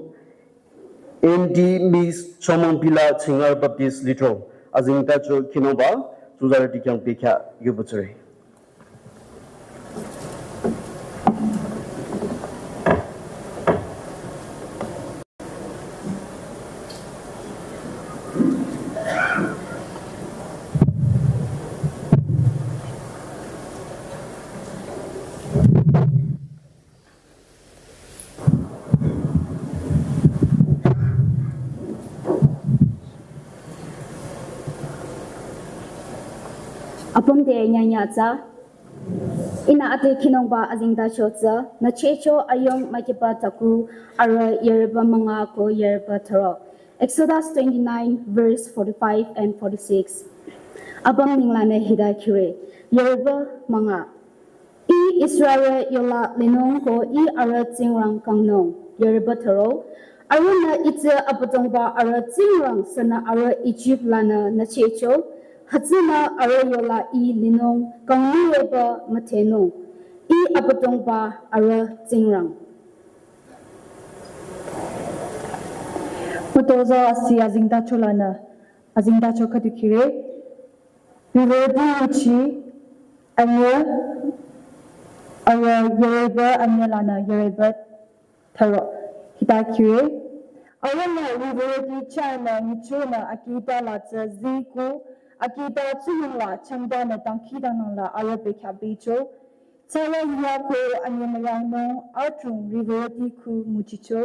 M D Miss Chomangbila Chingar Baptist lithro, azengtacho khinungba, tsuzarüti khyang bekhyah yubutsüre. Apüm te nyanya tsü. Ihnü ade khinungba azengtacho tsü, nüchehcho ayung mükiba taku, arüh yerüba münga ko yerüba thüro. Exodus twenty-nine, verse forty-five and forty-six. Apüm ninglanü hita khire, yerüba münga. Ih Israel yola linung ko Ih arüh Tsingrang kangnung, yerüba thüro. Arühnü Ih tsü Abüdongba arüh Tsingrang sünü arüh Ijip lanü nüchehcho, hütsünü arüh yola Ih linung kangnung eba müdhenung. Ih Abüdongba arüh Tsingrang. Mütozah asi azengtacho lanü, azengtacho khüdu khire. Riverdi yuchi, anyüh, arüh yerüba anyüh lanü yerüba thüro. Hita khire. Arühnü riverdi chahnü nyichonü akita la tsü ziku, akita tsuyung la changdanü dangkhidangnang la arüh bekhyah becho. Tsaya liya ko anyemüyangnung atung riveroti khu nguchicho,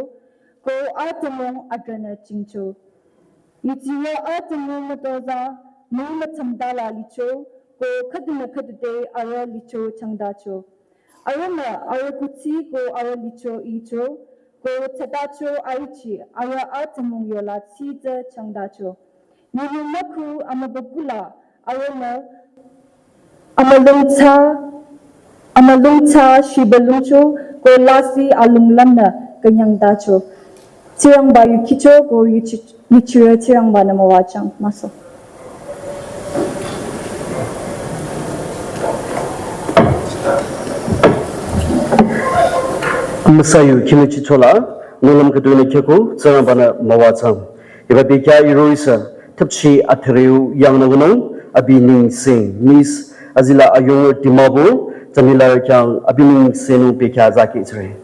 ko atümung adrünü chingcho. Yuchirü atümung mütoza, mung mütsümdala licho, ko khüdunü khüdude arüh licho changdacho. Arühnü arüh kuthsi ko arüh licho icho, ko thsadacho aichi arüh atümung yola tsitsü changdacho. Nyinung mükhu amübükuhla arühnü amülungtsa, amülungtsa shibülungcho ko lasih alunglümnü künyangdacho. Tsingrangba yu khicho ko yuchi-, yuchirü Tsingrangba-nü müwajüng maso. Amüsa yu khimüchichola, nulüm khüdunü khyako, Tsingrangba-nü müwajüng. Hiba bekhyah iroh-i sü, thüpchi athüreu yangnü wünung, abi ning Sing, Miss Azila Ayong Dimapur, Tamil Nadu khyang abi ning Sing nü bekhyah zaki tsire.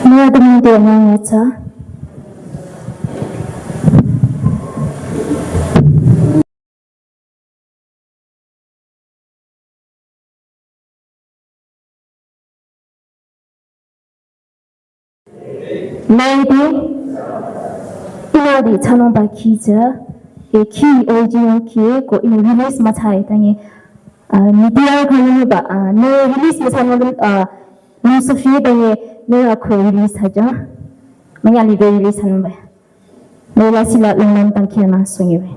Mura demi de nang yatsa. Lady, ina di tsanung ba ki tsü, e ki original ki ko ina release mathai tangi, ah, media kanu ba, ah, ne release mathai nung, ah, nung sofi tangi, ne ako release haja, maya ni de release hanung ba. Mela sila lungmang tangkirna sungiwe.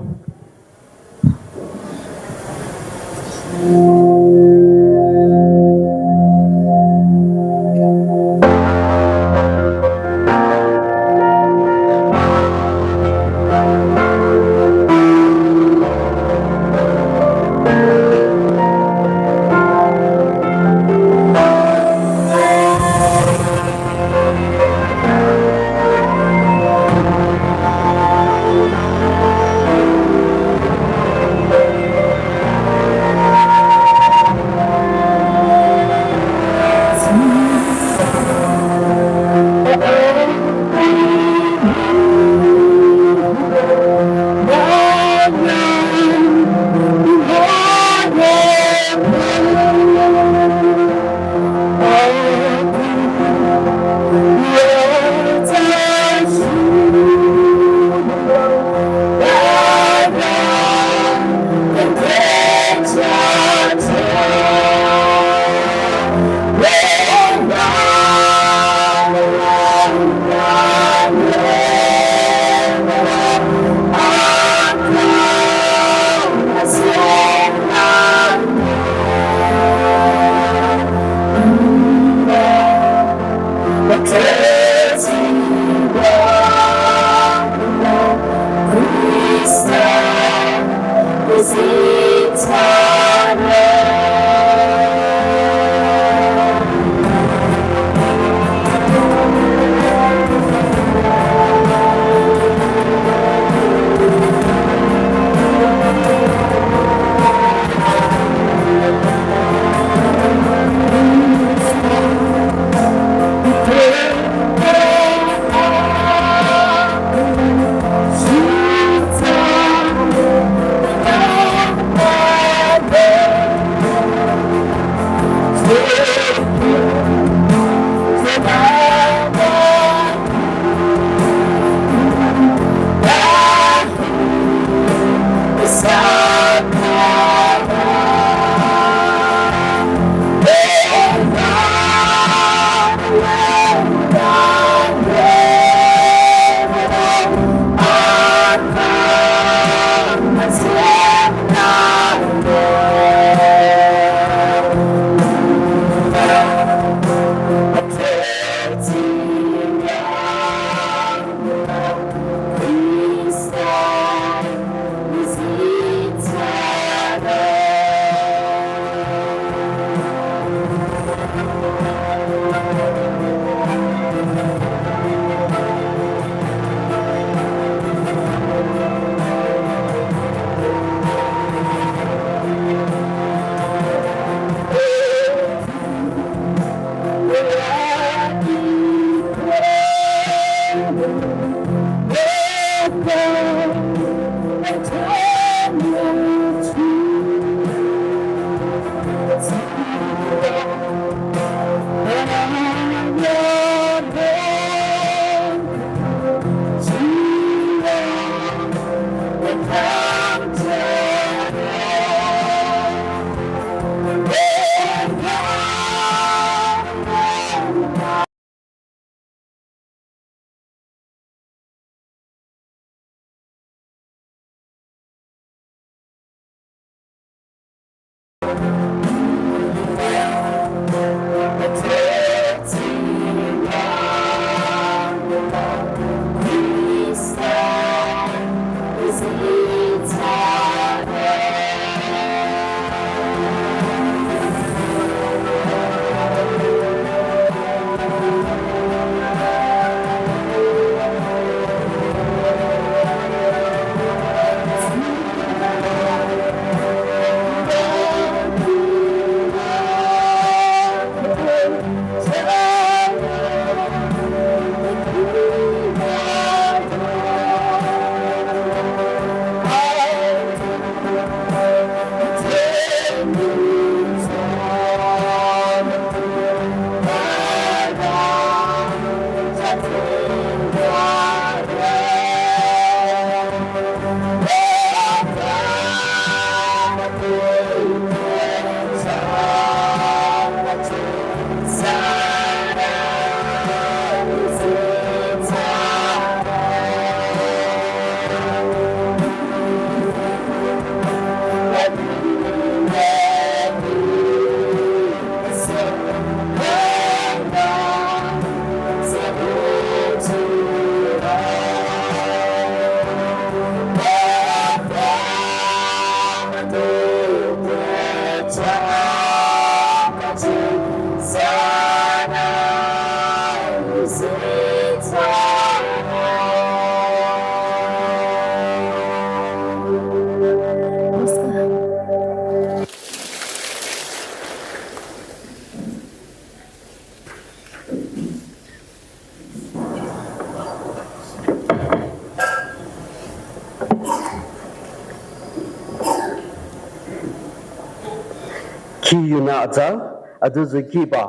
Khi yunü atsa, adüzü khiba,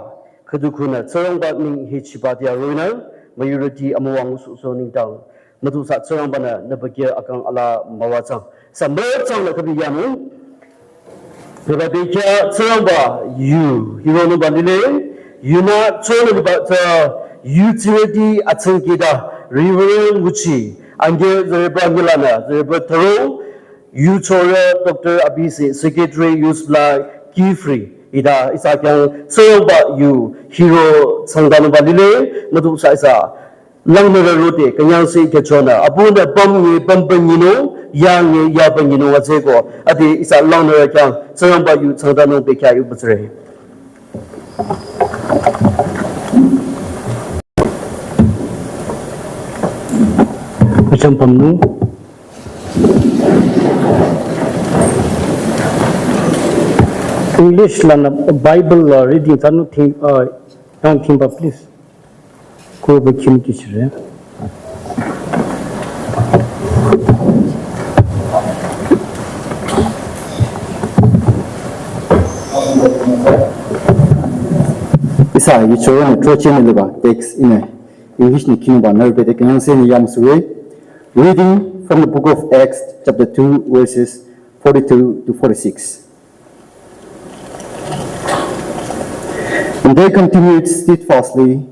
khüdu khunü Tsingrangba neng hichiba dia roinü, müyurüti amüwa ngusohsoh nengdang. Mütozah Tsingrangba-nü nübükyü akang ala müwajüng. Sa mütsang la kabi yanung. Beba bekya Tsingrangba yu, hironungba lile, yunü chonungba tsü, yu tsiredi atsingkida, Reverend Wuchi, ange Zerebra Ngilanü, Zerebra Tharo, yu chore Doctor Abisi, Secretary Yusla Kifri, ida ihsa khyang Tsingrangba yu, hiro tsangdanungba lile, mütozah ihsa, langnürü rode, künyangse kechonü, abunü bam nge bam bam nyinung, ya nge ya bam nyinung azeko, ade ihsa langnürü khyang, Tsingrangba yu tsangdanung bekya yu butsüre. Kucham pamnu. English lanü Bible la reading thsanung thing, uh, yang thingba, please. Ko ba khim kichire. Ihsa yichoranü trochene liba text ihnü English nü khinungba nührü bete künyangsenü yamsure. Reading from the book of Acts, chapter two, verses forty-two to forty-six. And they continued steadfastly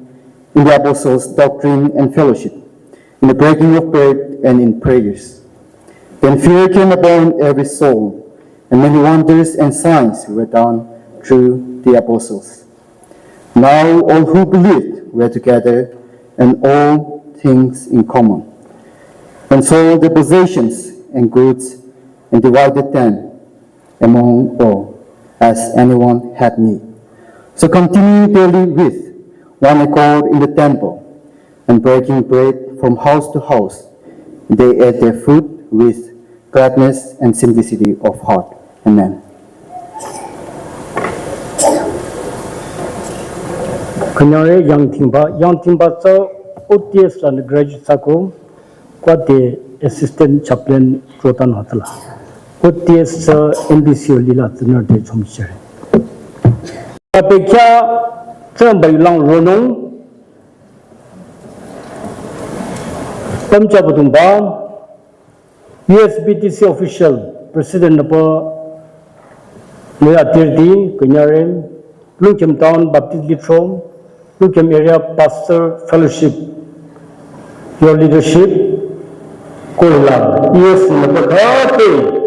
in the apostles' doctrine and fellowship, in the breaking of bread and in prayers. Then fear came upon every soul, and many wonders and signs were done through the apostles. Now all who believed were together and all things in common, and sold their possessions and goods and divided them among all, as anyone had need. So continuing daily with one accord in the temple, and breaking bread from house to house, they ate their food with gladness and simplicity of heart. Amen. Künyangre yangthingba, yangthingba tsü O T S la graduate thsako, ko ade assistant chaplain rotan hütsüla. O T S tsü N B C O lila tsünü de chomchere. Abekya tsamba yulang ronung, pamcha budumba, U S B T C official, President nüpa, Loya Tirdi, Kunyare, Lungkem Town Baptist Lithro, Lungkem Area Pastor Fellowship, your leadership, ko hila, U S nüpa khate,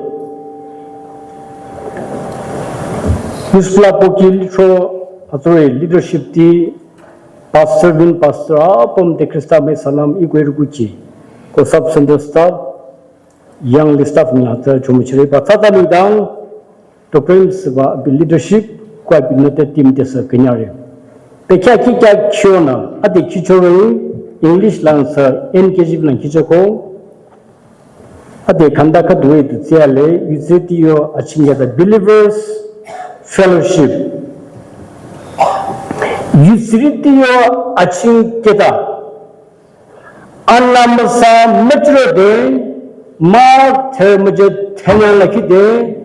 Yusla Poki Lithro, atsore leadership ti, Pastor bin, Pastor apüm te Krista me salam, ikweri kuchi, ko sub center staff, yang list of nya tsü chumuchire pa tsatsa nidang, Doctor Imsiba abi leadership, ko abi nüte team te sü Kunyare. Pe kya ki kya kyo na, ade ki choro English lang sü N K J V lang ki choko, ade kanda ka duwe du tsia le, yuzeti yo achingeta Believers Fellowship. Yuzeti yo achingeta. Anamasa machire de, Mark ther maje ther la ki de,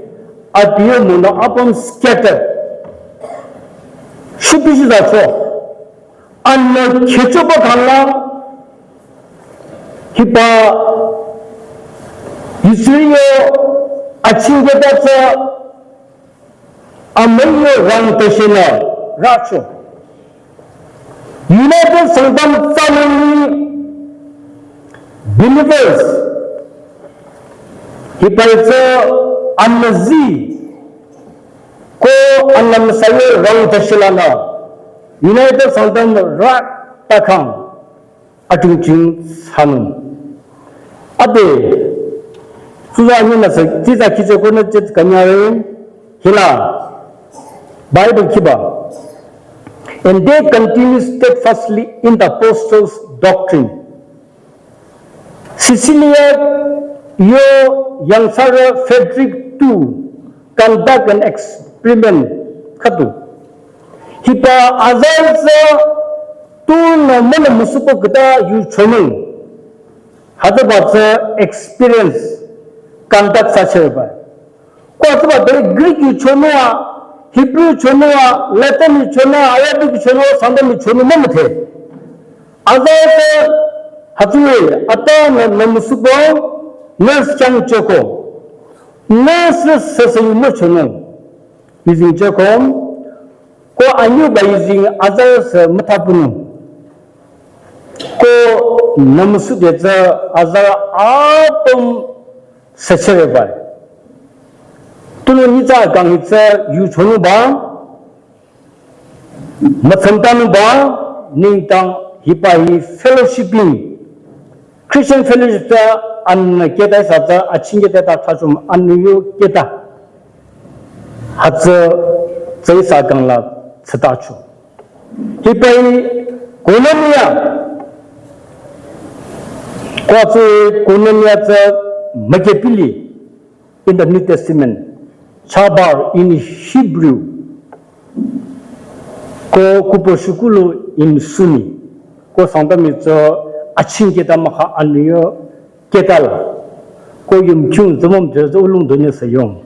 abiyo muna apüm scatter. Shupi shi da cho. Anna khecho ba khala, hiba Israel achingeta tsü amüyo rang tashina racho. United Sangtam Tsanani Believers hiba tsü amüzi ko anamsayo rang tashilana United Sangtam rak takang atingching sanung. Ade, suza ni na sa, tita kiche ko na chet kanyare, hila, Bible kiba. And they continue steadfastly in the apostles' doctrine. Cecilia yo yangsara Frederick two conduct an experiment khatu. Hiba azar sa tu na mana musupo kita yu chonung. Hada ba tsü experience conduct sa cheba. Ko tsü ba beri Greek yu chonung a, Hebrew chonung a, Latin yu chonung a, Arabic yu chonung a, Sangtam yu chonung ma muthe. Azar sa hatu ata na musupo nurse chang choko. Nurse sa sa yu mo chonung. Yuzeng choko. Ko anyu ba yuzeng azar sa mütapunu. Ko namusu de tsü azar apüm sachere ba. Tunu ni tsü kang hi tsü yu chonu ba. Matsantanu ba ningtang hiba hi fellowshipping. Christian fellowship tsü an keta sa tsü aching keta ta thachum an yu keta. Hütsü tsü sa kang la tsü ta chu. Hiba hi Koinonia. Ko tsü Koinonia tsü makepili in the New Testament. Chabar in Hebrew. Ko kupo shukulu in Sunni. Ko Sangtam mi tsü aching keta maka an yu keta la. Ko yum kyung zümüm te tsü ulung donye sa yong.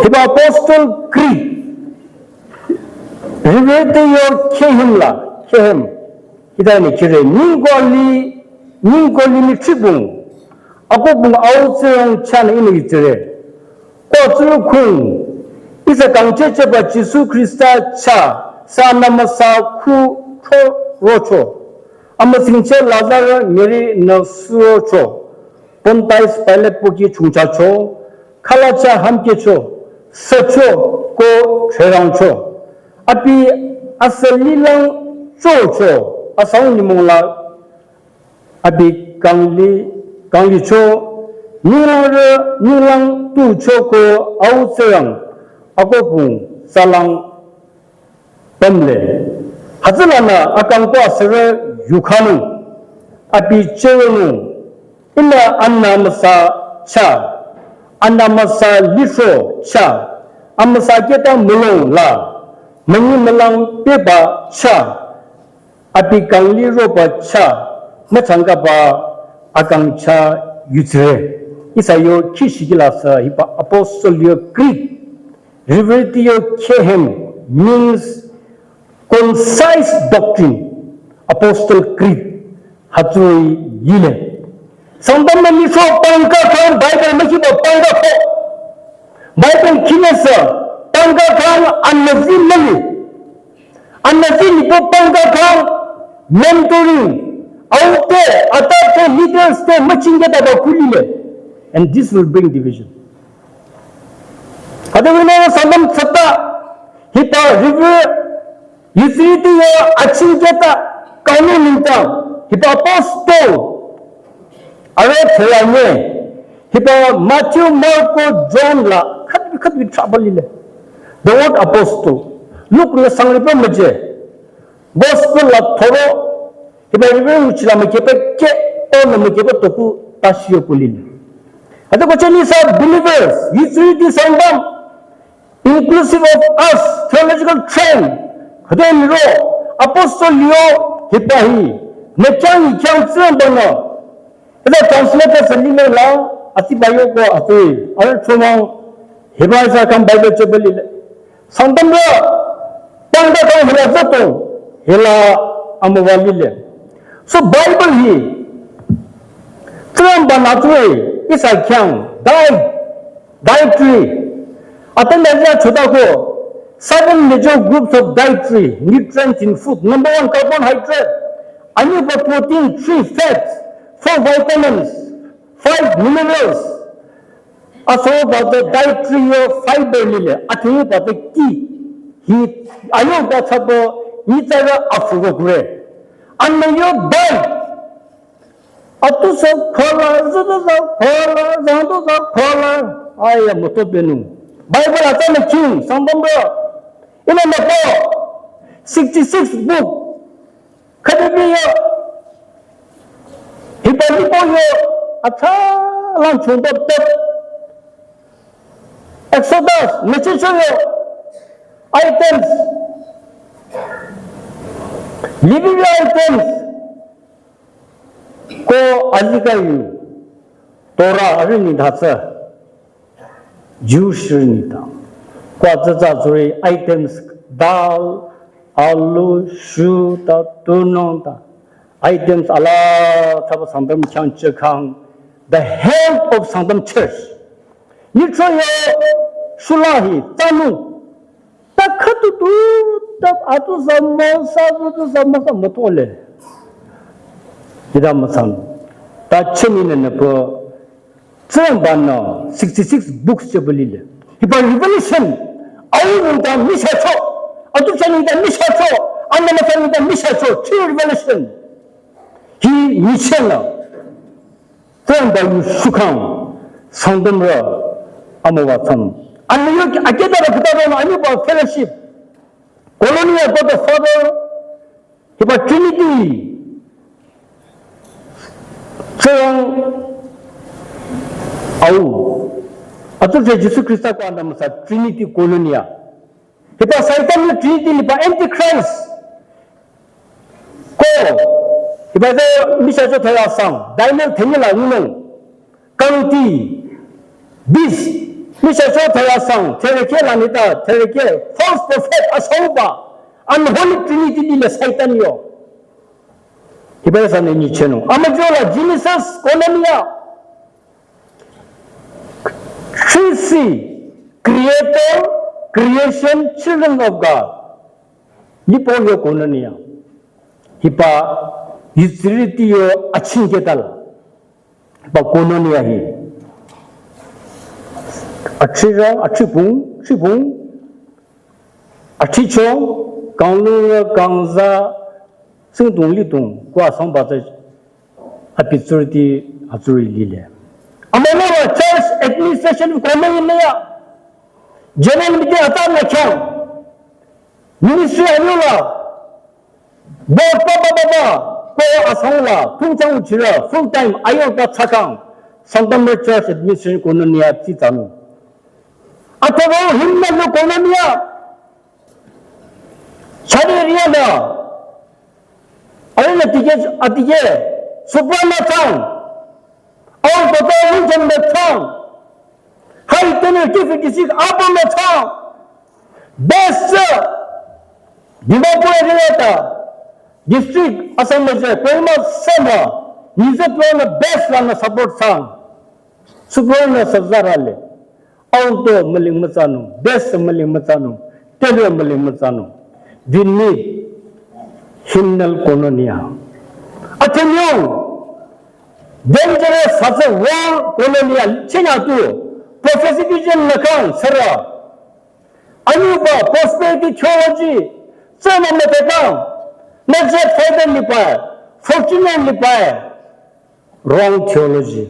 Hiba Apostle Creed. Rivete yo kehim la, kehim. Hita ni kire, ningko li, ningko li ni tribung. Ako bung au tsürang chan ini itire. Ko tsürü kung, ihsa kangcheh chehba Jisu Krista chah, sa namasa khu tho rocho. Amüsingcheh Lazar Mary nü surocho. Pontius Pilate pohki chungchacho. Khalacha hamkecho. Sücho ko threrangcho. Abi asü lilang chocho. Asang nimung la abi kangli, kanglicho, ninglang re, ninglang tucho ko au tsürang, ako bung salang pamle. Hütsüla nü akang ko asüre yukhanung, abi cherunung, ila anamasa cha, anamasa litro cha, amasa keta mulong la, mani malang peba cha, Abi kangli roba chah, müchangkaba akang chah yutsire. Ihsa yo kishikila sü hiba Apostle yo creed. Reveriti yo kehem means concise doctrine. Apostle creed. Hütsüri yile. Sangtam mani so pangka khang Bible maki ba pangka ko. Bible kinesa pangka khang annazi mani. Annazi ni ko pangka khang mentoring. Aute, atate, leaders te machinge da ba kulile. And this will bring division. Hütsü wünü Sangtam sata hiba river Yusiriti yo achingketa kanu nengdang hiba apostle are theyanye hiba Matthew, Marko, John la khatbi khatbi trouble lile. The word apostle. Luke la sangriba müje. Gospel la thoro hiba river uchila mükebe ke to na mükebe toku tashiyo kulile. Hütsü ko cheni sa believers Yusiriti Sangtam inclusive of us, theological trend, khüden ro, apostle yo, hiba hi, ne kyang hi kyang tsü bana. Ida translator sa lile la, ati bayo ko ati, are chomang, hiba isa kan Bible che beli le. Sangtam ro, pangka kan hila zato, hila amüwa lile. So Bible hi, tsü bana tsü, isa kyang, dai, Dietary. Atan da chota ko seven major groups of dietary nutrients in food. Number one, carbohydrate. Anyi ba protein, three fats, four vitamins, five minerals. Aso ba the dietary yo fiber lile. Atini ba the key. Hi ayo ba chabo ni tsara afugo gure. Anyi yo diet. Atu sa khala, zata sa khala, zanto sa khala. Aya moto benu. Bible ata na king, Sangtam bra. Ina na ko. Sixty-six book. Khadi bi yo. Hiba ni ko yo. Ata lang chungba tet. Exodus, message yo. Items. Living items. Ko azikayu Torah arini dhatsa Jewish rini ta. Kwa tsatsa tsuri items dal, alu, shu ta, tunong ta. Items ala thaba Sangtam chang chekang. The health of Sangtam church. Nichoyo shulahi tanu. Ta khatu tu ta atu samosa tu samosa matole. Ida masan. Ta chini ne ne po tsang ba na sixty-six books che beli le. Hiba revelation. Au nung ta misha cho. Atu chani ta misha cho. Anda masan ta misha cho. Chi revelation. Hi misha na. Tsang ba yu shukang Sangtam ra amüwa tsang. Anyi yo akeda ra kita ra anyi ba fellowship. Koinonia, God the Father, hiba Trinity. Tsang au. Atu je Jisu Krista ko anda masa Trinity koinonia. Hiba Satan ni Trinity ni ba Antichrist. Ko, hiba de misha cho thaya sang, Daniel theni la ngunung. Kangti, beast, misha cho thaya sang, thereke la nita, thereke, false prophet, asauba, unholy Trinity ni le Satan yo. Hiba de sa ne ni chenu. Amajo la Genesis, koinonia. Three C, creator, creation, children of God. Ni po yo koinonia. Hiba yitsiriti yo achingketal. Hiba koinonia hi. Achiro, achipung, chipung. Achicho, kanglu, kangza, singtung litung, kwa sangba tsü, abi tsuriti, atsuri lile. Amano church administration koinonia. General meeting ata na khyang. Ministry anyo la. Ba, ba, ba, ba, ba. Ko asang la. Tung chang uchira. Full time. Ayo ta chakang. Sangtam church administration koinonia ti tanu. Ataba himna lo koinonia. Chari area na. adige, adige, Supreme thang, au bata Lincoln me thang, hai tene kifi district apa me thang, best, Dimapur area ta, district Assam me je, Kohima sama, nize plan best la na support thang, Supreme na sazara le. Auto müling mütsanung, best müling mütsanung, tebe müling mütsanung. We need hymnal koinonia. Atenyong, dangerous hase war koinonia, chenya tu, prophecy vision nakang sera. Anyuba, prosperity theology, tsena metekang, na jet fighter lipai, Fortuner lipai. Wrong theology.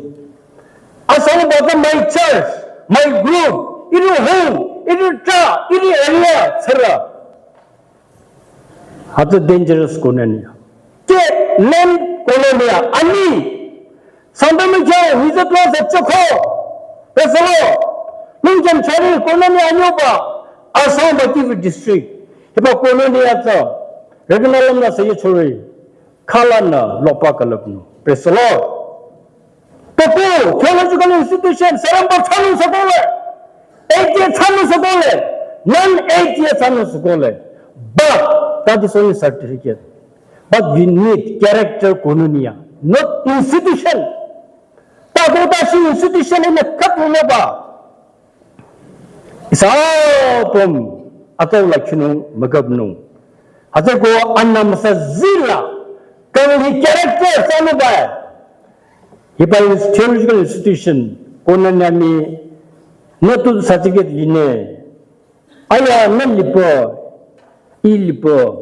Asang bata my church, my group, iru home, iru ta, iru area, tsara. Hata dangerous koinonia. Ke land koinonia, ani. Sangdami kya, visa class choko. Pesalo. Nungjan chari koinonia anyoba. Asang bati district. Hiba koinonia tsa. Regular lamna sayi chori. Khala na lopa kalapnu. Praise the Lord. Toko, theological institution, Sarampa thanu sakole. Eight year thanu sakole. Non eight year thanu sakole. But that is only certificate. But we need character koinonia, not institution. Tabo tashi institution in a cup remember. Isa pom atau la kinu magabnu. Hata ko anna masa zila kang hi character sanu ba. Hiba theological institution koinonia mi natu certificate line. Aya na lipo, i lipo.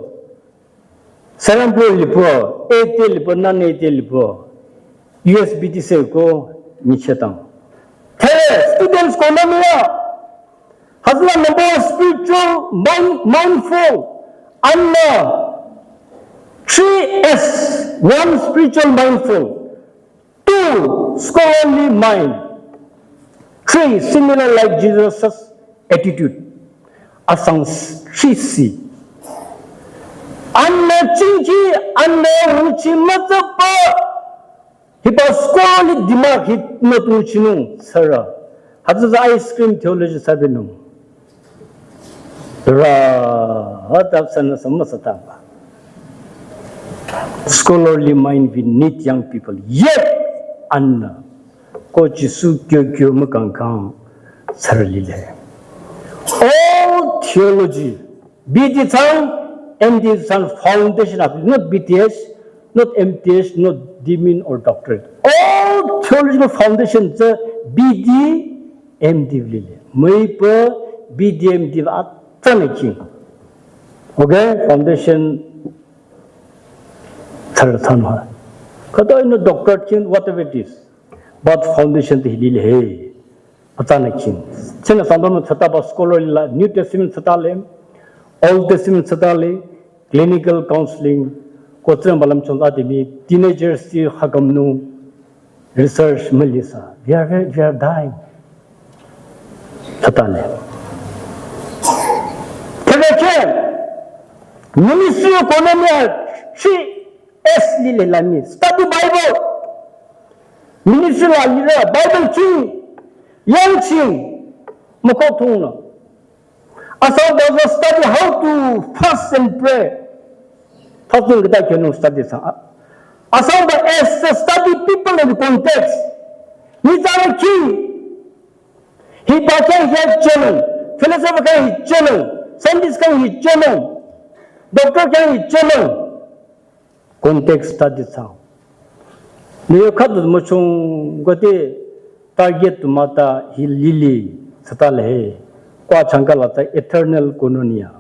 Serampore lipo, ete lipo, nan ete lipo, U S B T C ko nyichedang. Therefore, students koinonia, hazla number spiritual mind, mindful, and uh, three S, one spiritual mindful, two scholarly mind, three similar like Jesus' attitude. Asang three C. Anna chingki, anna uchi matsapa. Hiba scholarly demand hit not uchinung sara. Hata ice cream theology sabinung. Ra, hata sana sama satamba. Scholarly mind we need young people. Yet, anna. Ko Jisu kyo kyo mükangkang saralile. All theology, B D thang, M D thang foundation of, not B T H, not M T H, not demin or doctorate. All theological foundation tsü B D, M D lile. Müipa B D M D atsana king. Okay, foundation thar thanwa. Kato ino doctorate king, whatever it is. But foundation te hilile he. Atsana king. Chena sangdom thata ba scholar la New Testament thata le, Old Testament thata le, clinical counseling, ko tsem balam chon ate mi teenagers ti hakamnu research melisa. We are very, we are dying. Thata le. Kebe ke ministry koinonia three S lile lami. Study Bible. Ministry la lira Bible king, yang king, moko thung na. Asang baza study how to fast and pray. Fasting kita kyo nung study sa. Asang ba as the study people in context. Ni zara king. Hiba kya hi chenung. Philosopher kya hi chenung. Scientist kya hi chenung. Doctor kya hi chenung. Context study thsang. Niyo khatu muchung gote target tu mata hi lili sata lehe. Kwa changka lata eternal koinonia.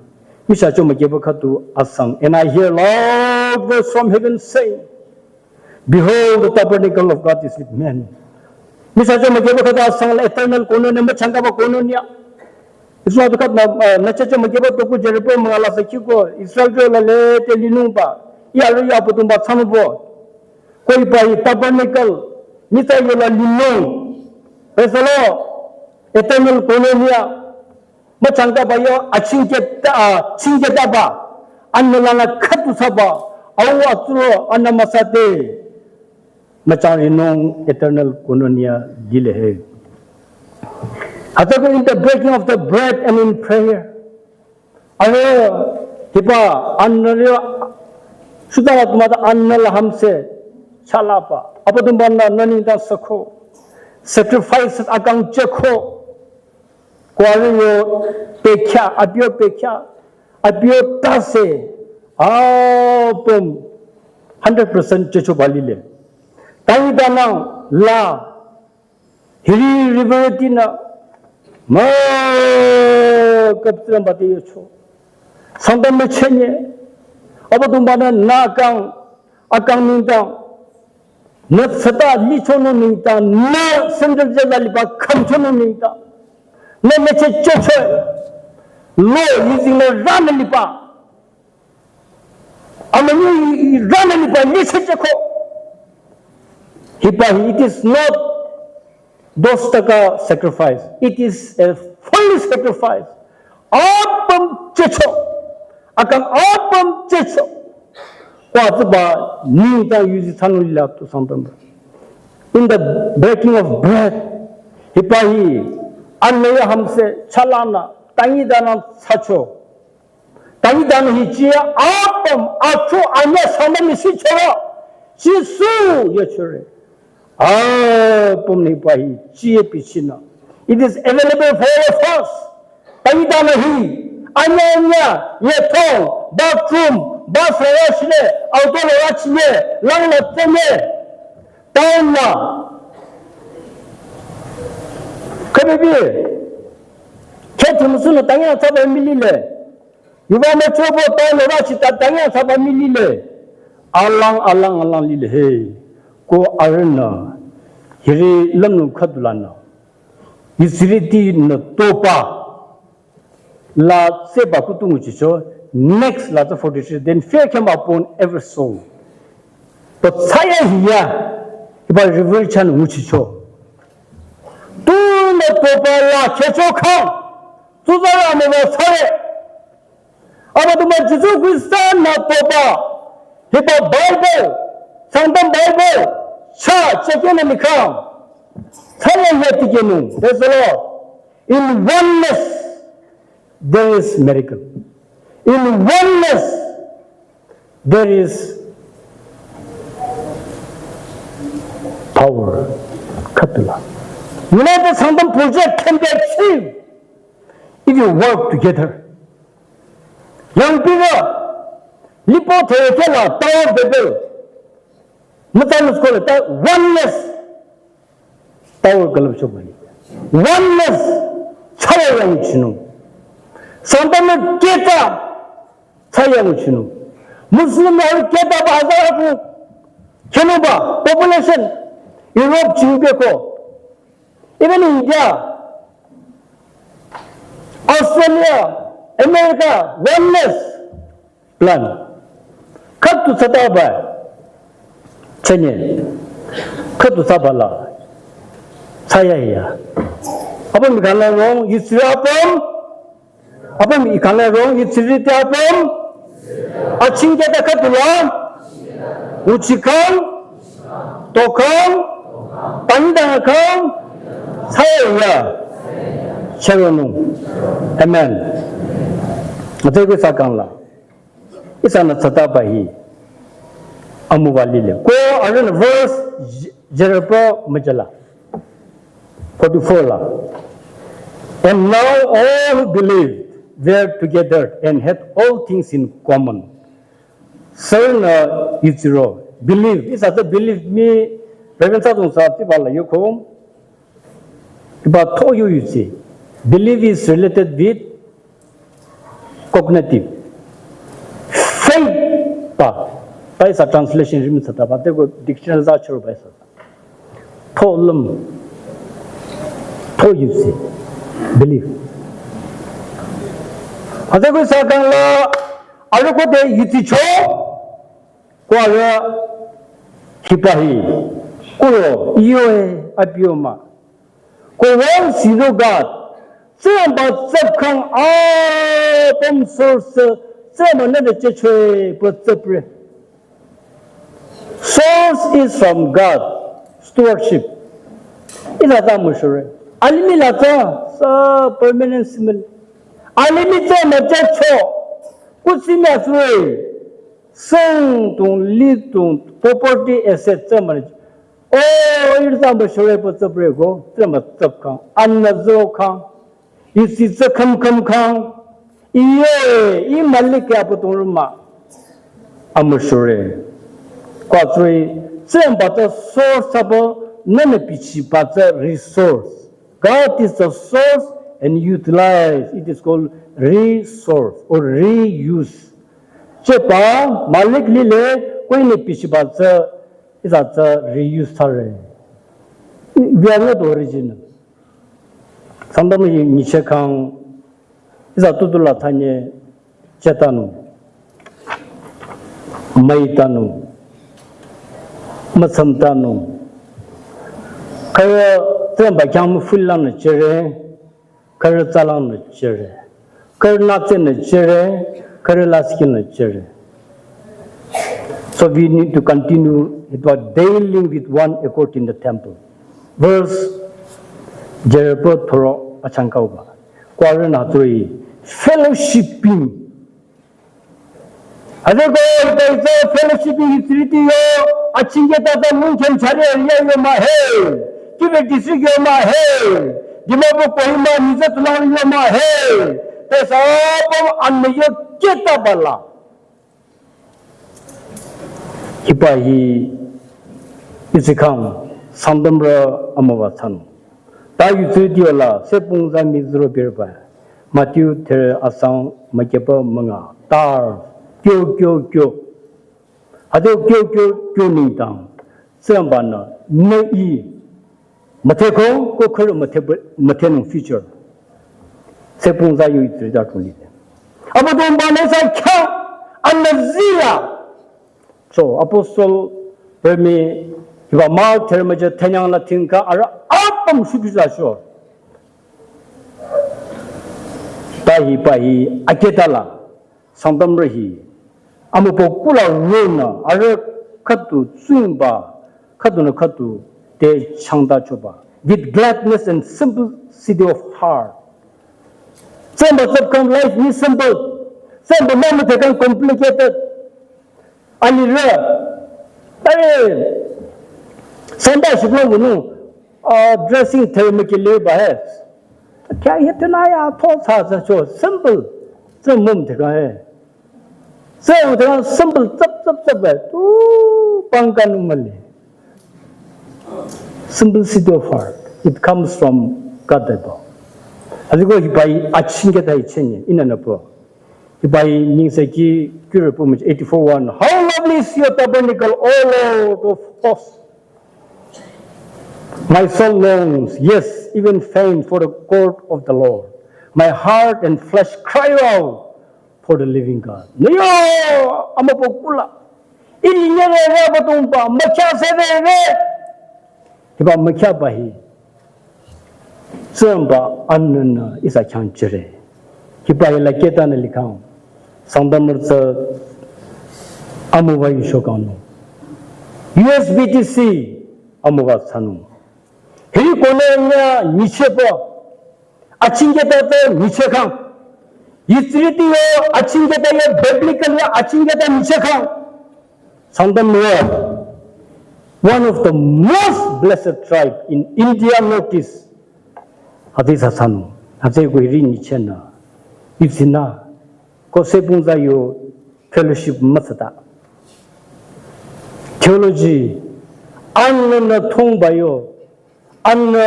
Misha cho makeba khatu asang. And I hear loud voice from heaven saying, "Behold, the tabernacle of God is with men." Misha cho makeba khatu asang la eternal koinonia, machangka ba koinonia. Iswa tu khat na, ah, na chacha magiba toku Jericho mangala sakhi ko, Israel jo la le te linung ba, ya ro ya putung ba chang bo. Koi ba i tabernacle, mita yo la linung. Praise the Lord. Eternal koinonia. Machangka ba yo, achingke ta, ah, chingke ta ba. Anna la na khatu sa ba. Au atsuro anü müsate müchangrinung eternal kononia lile he. Hütsüko in the breaking of the bread and in prayer. Arüh hiba anüla shutala tumata anüla hamse chalaba. Abüdongba-nü nü nengdang süko. Sacrifice akang jüko. Ko arüh yo bekhyah, abi yo bekhyah, abi yo tase, apüm hundred percent jüchoba lile. Tangi danang la, hiri river tinü, mü kaptram bate yocho. Sangtam müchenye, Abüdongba-nü nü akang, akang nengdang, nü tsüta lichonung nengdang, nü sendel jela liba khümchonung nengdang, nü meche chocho, lo yizing lo ranü liba, amünyi ranü liba lichecheko. Hiba hi, it is not those taka sacrifice. It is a full sacrifice. Apüm jücho. Akang apüm jücho. Ko atsüba nengdang yuzi thsanung lila tu Sangtam. In the breaking of bread, hiba hi, anüya hamse chalanü, tangi danang thsacho. Tangi danang hi jiyü apüm, acho anyüh Sangtam misi choro, Jisu yachore. Apüm hiba hi jiyü bichinü. It is available for all of us. Tangi danang hi, anyüh anyüh, yetong, bathroom, bus la rachine, auto la rachine, lang la tsene, town la. Kabebi, khe tumusunü tangi atsaba milile. Yuva müchobo town la rachi ta tangi atsaba milile. Alang, alang, alang lile he. Ko arühnü, hiri lümnung khüdulanü, Israeltinü toba la tseba kutu nguchicho, next la tsü forty-three, then fear came upon every soul. To tsaya hiya, hiba river chan nguchicho. Tunü toba la checho khang, tuzara meba tsare. Abüdongba Jisu Khrista-nü toba, hiba Bible, Sangtam Bible, cha chekenü likhang, tsaya hiya tikehnung. Praise the Lord. In oneness, there is miracle. In oneness, there is power. Khüdula. United Sangtam project can be achieved if you work together. Young people, lipo thekela Tower of Babel. Mütsanü skole ta oneness. Tower külüpcho bani. Oneness. Tsaya yang chinung. Sangtam keta. Tsaya yang chinung. Muslim ya keta ba hazar aku. Kenu ba population Europe chingbe ko. Even India, Australia, America, oneness plan. Khüdu tsata ba. Chenye. Khüdu tsaba la. Tsaya ya. Apüm ikhanü rong, Israel apüm. Apüm ikhanü rong, Israel te apüm. Aching keta khüdula. Uchikhang. Tokhang. Tangi danang khang. Tsaya ya. Cheronung. Amen. Ate ko sakang la. Ihsanü tsata ba hi. Amüwa lile. Ko arühnü verse j-, jerpa müjala. Forty-four la. And now all who believed were together and had all things in common. Sürünü yuchiro. Believe. Ihsa tsü believe mi Reverend Sadung sa tiba la yoko. Hiba tho yu yusi. Believe is related with cognitive. Faith ba. Ba ihsa translation rim tsata ba. Teko dictionary za choro ba ihsa. Tho lüm. Tho yusi. Believe. Ate ko sakang la, arüh ko de yuti cho. Ko arüh hiba hi, kuro, iyo e, abi yo mah. Ko wang sino God, tsüyangba tsüpkhang apüm source, tsüyangba nene chechwe pü tsüpre. is from God, stewardship. Ila ta müshure. Alimih la ta, sa permanent simil. Alimih ta mücha cho. Kutsimi asure. Seng tung, li tung, property asset ta mani. Oh, ila ta müshure po tsapre ko, ta ma tsap kang. Anna zo kang. Isi tsü kham kham khang. Iye, i malik ya pu tong ruma. Amüshure. Kwa tsui, tsü ba tsü source abo, nene pichi ba tsü resource. God is the source and utilize. It is called resource or reuse. Che ba, malik lile, koi ne pichi ba tsü, isa tsü reuse thare. We are not original. Sangtam hi nyicheh khang, iza tutu la thanye chetanung, maitanung, mütsamtanung. Khürü tsemba khyang mü full lang nü chere, khürü tsalang nü chere, khürü natse nü chere, khürü laskin nü chere. So we need to continue with our dealing with one accord in the temple. Verse jerepo thoro achangkauba. Kwarü na three fellowshipping. Ade ko ita isa fellowshipping history ti yo achingke tata mungkhen chari area yo ma he. Kibe district yo ma he. Dimapur Kohima Mizo tulang yo ma he. Tesa pom anne yo keta bala. Hiba hi izikhang Sangtamrü amüwa thsanung. Ta yutsü diola sepung za mizro birba. Matthew ther asang makepa manga. Tar kyo kyo kyo. Ade kyo kyo kyo ningtang. Tsüyangba nü, nü i. Mütheko, ko khürü müthe, müthenung future. Sepung za yu itri da tuli. Abüdongba nü sa kya, anü zila. So, Apostle Remi, hiba Mark thermaja thenyang la tingka, ara apam shudu za sho. Ta hiba hi, aketala. Sangtamrü hi, amübükuh la rünü, arüh khüdu tsingba, khüdunü khüdu te changtachoba. With gladness and simplicity of heart. Tsemba tsapkang life ni simple. Tsemba mama tekang complicated. Alirü. Tare. Sangta shibla wunu. Ah, dressing thermikili ba he. Kya ye tena ya tho sa sa cho simple. Tsü mum te ka he. Tsü mum te ka simple tsap tsap tsap he. Tu pangkan umali. Simplicity of heart. It comes from God the Lord. Aziko hibai achingke tai chenye inana po. Hibai ningse ki kure po eighty-four one. How lovely is your tabernacle, O Lord of hosts. My soul longs, yes, even faint for the court of the Lord. My heart and flesh cry out for the living God. Niyo, amübükuh la. Ili nyere re ba tongba, mükya se re re. Hiba mükya ba hi. Tsüyangba anünü isa khyang chere. Hiba hi la ketanü likhang. Sangtamrü tsü amüwa yusho kang nü. U S B T C amüwa thsanung. Hiri kone nya nyichehba. Achingketa te nyicheh kang. History ti yo achingketa yo biblical yo achingketa nyicheh kang. Sangtamrü, one of the most blessed tribe in India Northeast. Ati sa thsanung, ati ko hiri nyicheh nü. Ipsina, ko sepung za yo fellowship mütsata. Theology, anünü thongba yo, anü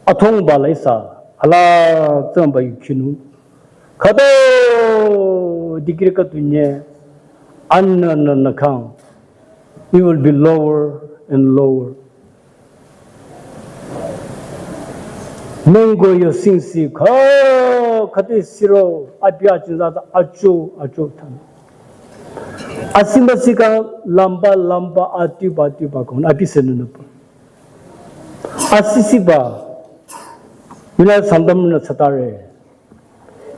athongba la isa, ala tsüyangba yukhinung. Khüdu degree khüdu nye, anünü nü kang, you will be lower and lower. Mengo yo singsi kha, khüdu siro, abi achinza ta acho, acho thang. Asimba sika lamba, lamba, atiba, atiba kong, abi senünüpa. Asisiba, mina Sangtamrünü tsatare.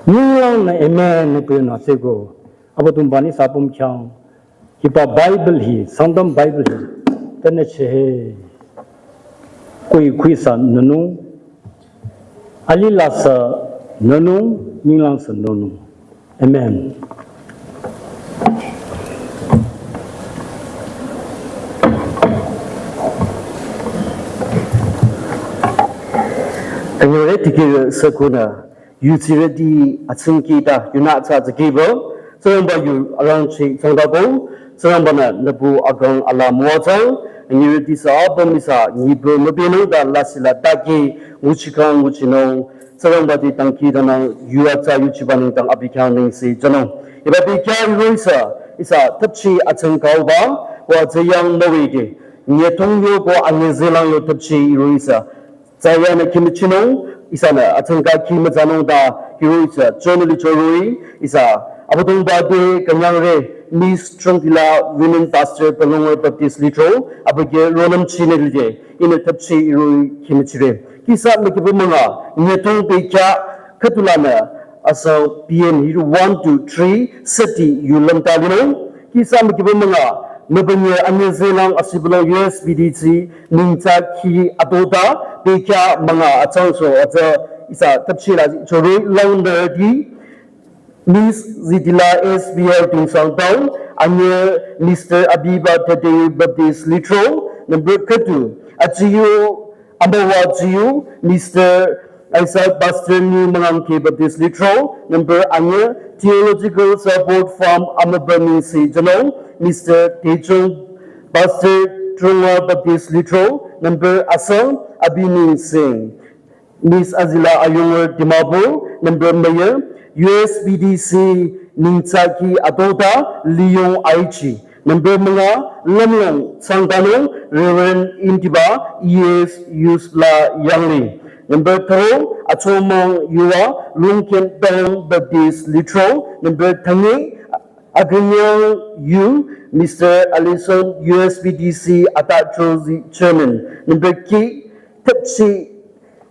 Ninglang nü amen nü pü nü seko. Abüdongba nü sapüm khyang. Hiba Bible hi, Sangtam Bible hi, tene chehe, kui kui sa nunung, alila sa nunung, ninglang sa nunung. Amen. Anyore tiki sakuna, yu tsireti atsungki ta, yu na tsa tsakibo, Tsingrangba yu arangchi tsangdabo, Tsingrangba na nabu akang ala muatsang, anyore tisa apam isa, nyibo mabinung ta lasila taki, nguchikang nguchinung, Tsingrangba ti tangki tanang yu atsa yu chiba nengdang abi khyang nengse janung. Hiba bi khyang ro isa, isa tapchi atsang kauba, wa zayang mawede. Nyetong yo ko angezelang yo tapchi ro isa. Zayang na kimichinung, isa na atsang ka kimazanung ta hiro isa, chonuli choroi, isa, Abüdongba te kanyang re, Miss Chongtila Women Pastor Palungwe Baptist Litro, abüke ronam chinelide, ina tapchi ro kimichire. Kisa mekibu manga, nyetong pe kya, katulana, asa P M hiru one, two, three, seti yulam talino. Kisa mekibu manga, mabanye anyezelang asibulong U S B D C, ningtsa ki adota, pe kya manga atsangso, atsa isa tapchila choroi lang di, Miss Zitila S B R Tingsang Town, anye Mister Abiba Tete Baptist Litro, number katu, achiyo, Ambawa Jiu, Mister Isaac Pastor New Mangangke Baptist Litro, number anye, Theological Support from Amaba Ningse Janong, Mister Tejong Pastor Trunga Baptist Litro, number asang, Abi Ningsing. Miss Azila Ayungur Dimapur, number mayor, U S B D C Ningtsaki Adota, Liyong Aichi. Number manga, Lamlong Sangtanong, Reverend Intiba, E S Yusla Yangli. Number taro, Achomang Yuwa, Lungken Town Baptist Litro. Number thangi, Agrinyang Yu, Mister Alison U S B D C Ata Trozi Chairman. Number ki, Tepsi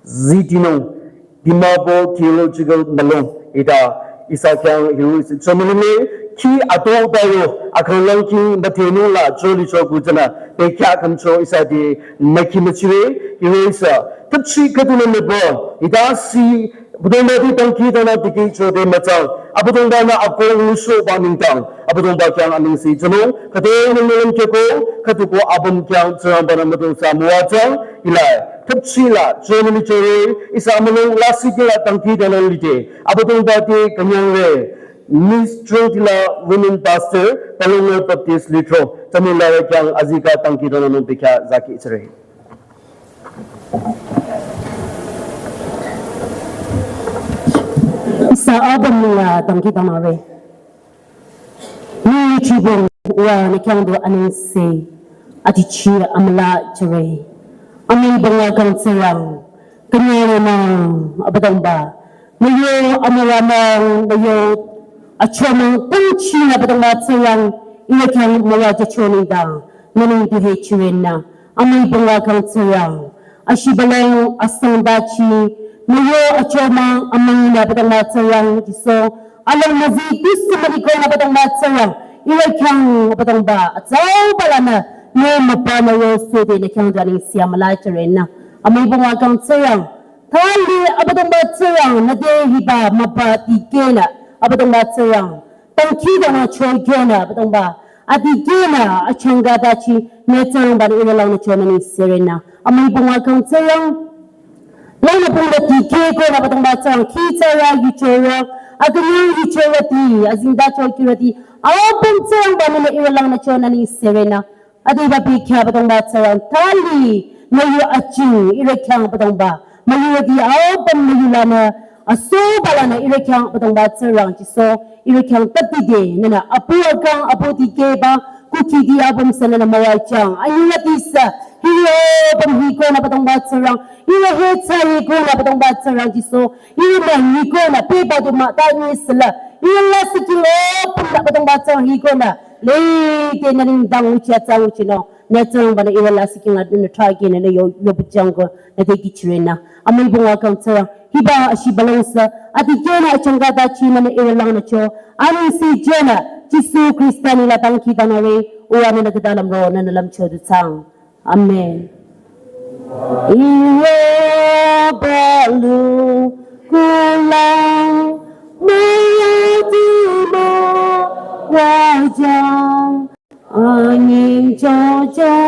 Zidinong, Dimapur Theological Malong, ita isa khyang hiru isi chomilime, ki ato tayo, akang lang ki matenu la, choli choku jana, pe kya kamcho isa di, maki machire, hiru isa, tapchi katuna nebo, ita si, budong mati tangki tana tiki chode machang, abudong dana akong luso ba mintang, abudong ba khyang aning si janong, kate nung nung keko, katuko abum khyang, Tsingrangba na madong sa muwachang, ilai, tapchi la, chonami chore, isa amalong la siki la tangki dana lite. Abudong bati kanyang re. Miss Chongtila Women Pastor, Palunga Baptist Litro. Tamil la kyang azika tangki dana nung pikya zaki chore. Isa abum la tangki dana re. Ni chibong wa ni khyang do aning se ati chi amla chore. Ami bangwa kang Tsingrang kanyare ma abadong ba. Mayo amala ma mayo achomang tang chi na badong ba Tsingrang ina khyang mawa jacho ni dang. Nani di he chiren na. Ami bangwa kang Tsingrang. Ashibaleng asang dachi, mayo achomang amang na badang matsayang jiso, along mazi testimony ko na badang matsayang, iwa khyang badang ba, atsau balana, ne mapa mayo sode na khyang janing siya mala charena. Amai bangwa kang tsayang, thali abadang matsayang, na de hiba mapa tikena, abadang matsayang. Tangki dana choi kena, badang ba. Adi kena, achanga dachi, ne tsang ba, ina lang na chona ni serena. Amai bangwa kang tsang. Lana bangwa ti ke ko na badang ba tsang, ki tsaya yu chora, aganyang yu chora ti, azing da choi kira ti. Abang tsang ba, na ina lang na chona ni serena. Adi ba bi kya badang ba tsang, thali, na yu aching, ira khyang badang ba. Mayu di abang mayu lana, aso balana ira khyang badang ba tsang jiso, ira khyang tati de, nana apu akang apu di ke ba, kuki di abang sana na mawa chang. Ayu na di sa, hiri abang hi ko na badang ba tsang, ira he cha hi ko na badang ba tsang jiso, ira ma hi ko na pe ba du ma ta ni sala, ira la siking abang na badang ba tsang hi ko na, le de na ning dang uchi atsa uchi no. Na tsang bana ira la siking la dun tra ke na yo yo bujang ko na de ki chirena. Amai bangwa kang tsang. Hiba ashi balong sa. Adi kena achanga dachi na ira lang na cho. Ani si jena. Jisu Khrista nila dangkhidangnangre, uwa nünü khüta lümro nünü lümcho du thsaang. Amen. Iwe balu kulang maya dimo wajang anying jojo